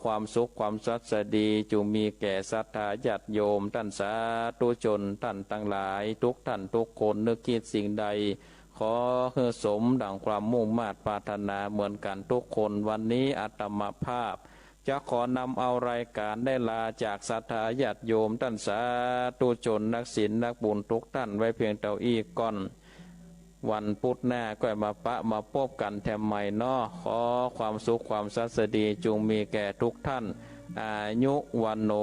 ความสุขความสวัสดีจุ่งมีแก่ศรัทธาญาติโยมต้านสาธุชนต้านตังหลายทุกท่านทุกคน นึกคิดสิ่งใด ขอหื้อสมดั่งความมุ่งมาดปรารถนาเหมือนกั๋นทุกคน วันนี้อาตมาภาพจะขอนำเอารายก๋านได้ลาจากศรัทธาญาติโยมต้านสาธุชนนักศีลนักบุญทุกท่านไว้เพียงเต้าอี้ก่อน วันพุธหน้าก้อยมาปะมาปบกั๋นแถมใหม่เนาะ ขอความสุขความสวัสดีจุ่งมีแก่ทุกท่าน อายุวัณโณ